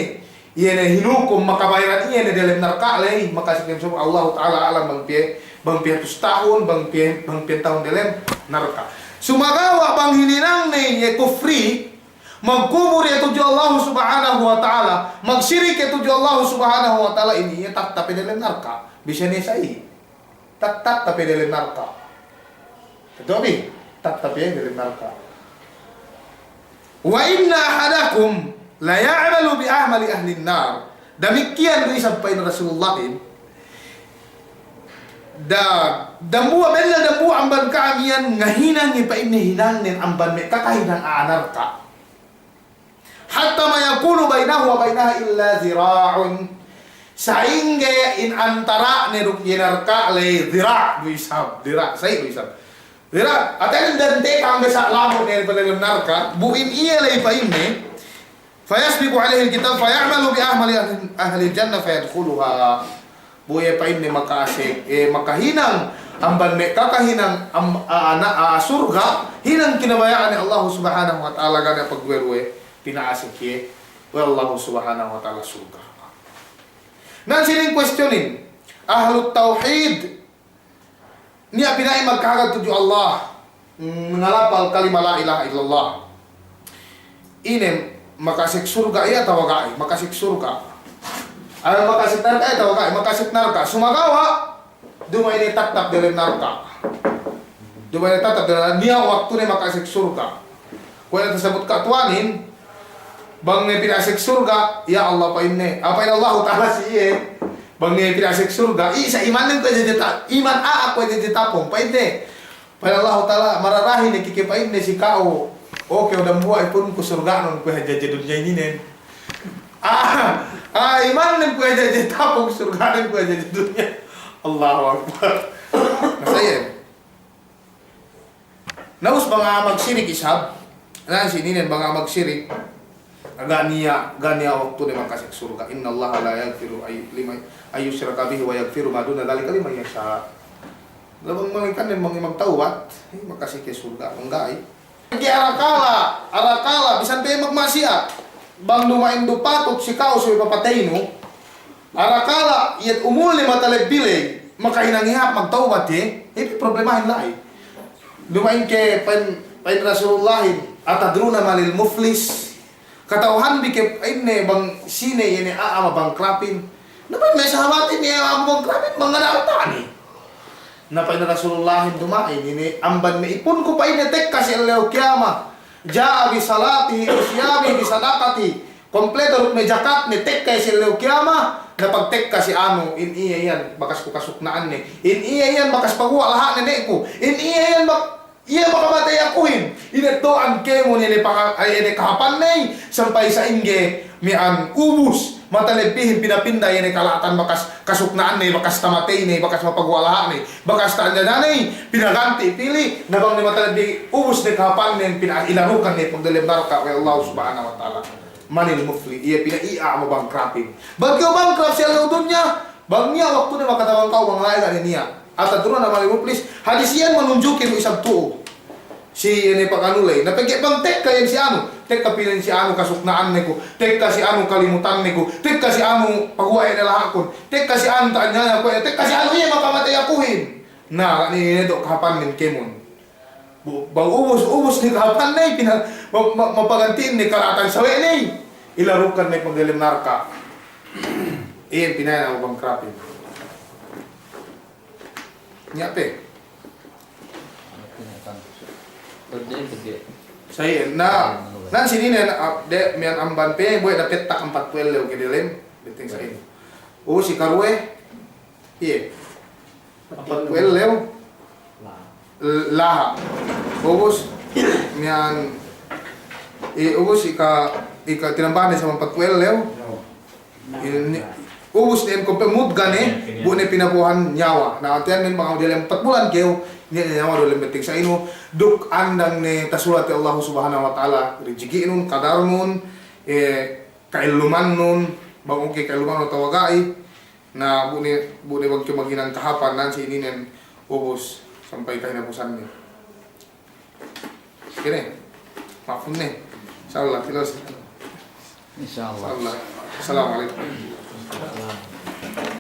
iye ne hinukum makabayaran iye ne delem narka' ley, makasek dem surga'. Allahu ta'ala a'lam bang piye, bang piye hatus tahun, bang piye, bang piye tahun delem narka'. Sumagawa' bang hininangne iye kufri, magkubur iye tudju Allahu Subhanahu wa Ta'ala, magsirik iye tudju Allahu Subhanahu wa Ta'ala, inin iye tattap iye delem narka'. Bisan iye sa'i. Tat-, tattap iye delem narka'. Tattap iye delem narka'. Wa inna ahadakum la ya'malu bi amali ahlin nar. Damikkiyan du isab pa'in Rasulullahin. Da-, dambuwa', bennal dambuwa' amban ka'am iyan ngahinang iye pa'inne hinangnen amban me' kakahinang a'a narka'. Hatta ma yakunu bainahu wa bainaha illa dhira'un. Sa'ingge in antara'ne duk iye narka' ley dhira' du isab, dhira', sa'i du isab. Dhira', hātinen dantekan be sa' lamu' ne palem narka', bu in iye ley pa'inne, fayasbiqu alaihil kitab faya'malu bi amali ahli, ahlil jannah fayadkhuluha. Bu iye pa'inne makasek, eh, makahinang amban me' kakahinang am-, a-, ana', a, surga', hinang kinabaya'an Allah Subhanahu wa Ta'ala ga' ne pagduwe-duwe, pinasek iye we' Allah Subhanahu wa Ta'ala surga'. Na si inin kuwestiyonin, ahlut tawhid, niya' pina'in magkahagad tudju Allah, mm, ngalapal kalima la ilaha illallah. Ine, makasek surga' iye atawa ga'i? Makasek surga'. Ay, makasek narka' iye atawa ga'i? Makasek narka'. Sumagawa' duma'in iye tattap delem narka'. Duma'in iye tattap delem narka'. Niya' waktune makasek surga'. Kuwe' ne tasabut ka'am tuwanin, bang ne pinasek surga', ya Allah pa'inne. Apa in Allahu Ta'ala si iye? Bang ne pinasek surga', i' sa' imannen kuwe' hadja ta-, iman a'a kuwe' hadja tapung, pa'inne. Pa'in Allahu Ta'ala, mararahi ne ke, ke pa'inne si ka'u, o kew dambuwa' ipunku surga'nun kuwe' hadja dunya ininen. Ah, ah, imannen kuwe' hadja tapung, surga'nen kuwe' hadja dunya. Allahu Akbar. Na sa' iyan. Na ubus bang a'a magsirik isab, na si ininen bang a'a magsirik, ga' niya', ga' niya' waktune makasek surga'. Innallaha la yaghfiru ay-, liman, ay yushraka bihi wa yaghfiru ma duna dhalika liman yasha'. Laban malaingkan ne bang magtawbat, eh, makasek iye surga', bang ga'i. Pegge' arakala', arakala', bisan pe magma'siyat. Bang duma'in du patut si ka'u subey papateynu, arakala' iye umulne matalebbi ley, makahinang iye hāp magtawbat iye, iye pe problemahin la'i. Duma'in ke pa'in, pa'in Rasulullahin, "Atadruna manil muflis?" Kata'uhanbi ke pa'inne bang sine iye ne a'a mabangkrapin. Na pa'in me' sahabatin, iye a'a mabangkrapin bang ga' niya' alta'ne. Na pa'in Rasulullahin duma'in, ine amban me' ipunku pa'inne tekka si ellew kiyamat. Ja'a bi salatihi, bi siyamihi, bi sadaqatihi. Kompleto duk me' jakatne tekka si ellew kiyamat. Na pagtekka si anu, in iye iyan bakas ku kasukna'anne. In iye iyan bakas paguwa' laha'ne ne ku. In iye iyan bak-, iye makamatey akuhin. Ineddo'an kēmon iye ne paka-, ay, iye ne kahāpanne, sampay sa'ingge miya'an ubus. Matalebbihin pinapinda iye ne kala'atan bakas kasukna'anne, bakas tamateyne, bakas mapaguwa' laha'ne, bakas ta'anjanane, pinaganti' pī ley, na bang ne matalebbi ubus ne kahāpannen, pina-, ilarukan ne pagdelem narka' we' Allah Subhanahu wa Ta'ala. Manil muflis, iye pina iye a'a mabangkrapin. Bang kew bangkrap si ellew dunya, bang niya' waktune makatabang ka'u bang la'i ga' ne niya'. Atadruna manil muflis, hadis iyan manunjuki du isab tu'u. Si ine paganu ley. Na pegge' bang tekka iyan si anu, tekka pī ley si anu kasukna'anne ku, tekka si anu kalimutanne ku, tekka si anu paguwa' iye ne laha'kun, tekka si anu ta'anjana ku, tekka si anu iye makamatey akuhin. Na, ga' ne ineddo' kahāpannen kēmon. Bu-, bang ubus, ubus ne kahāpanne, pina-, ma-, ma-, mapaganti'in ne kala'atan sawe'ne, ilarukan ne pagdelem narka'. Iye pina'in a'a mabangkrapin. Niya' pe. Sa' iyan, na, nan si ininen, a, de, miya'an amban pe, bohe' da pettak ampatpū' ellew ke delem. Betting sa inu. Ubus ikaruwe, iye. Ampatpū' ellew. Laha'. Ubus, miya'an, i-, ubus ika, ika tinambahan ne sa ampatpū' ellew. Ini, ubus ne en kompe mudga ne, bu ne pinabo'ohan niyawa. Na, hātinen ne bang aw diyalem ampat bulan kew, niya' ne niyawa diyalem betting sa inu, duk andang ne tasulat we' Allah Subhanahu wa Ta'ala, rijiki'nun, kadarnun, eh, ka'ellumannun, bang oke ka'ellumannun atawa ga'i, na bu ne, bu ne bang kew maghinang kahāpan nan si ininen ubus sampay kahinapusannen. Kene, ma'apun ne. Insya Allah, kilos. Insya Allah. Insya Allah. Assalamu alaikum.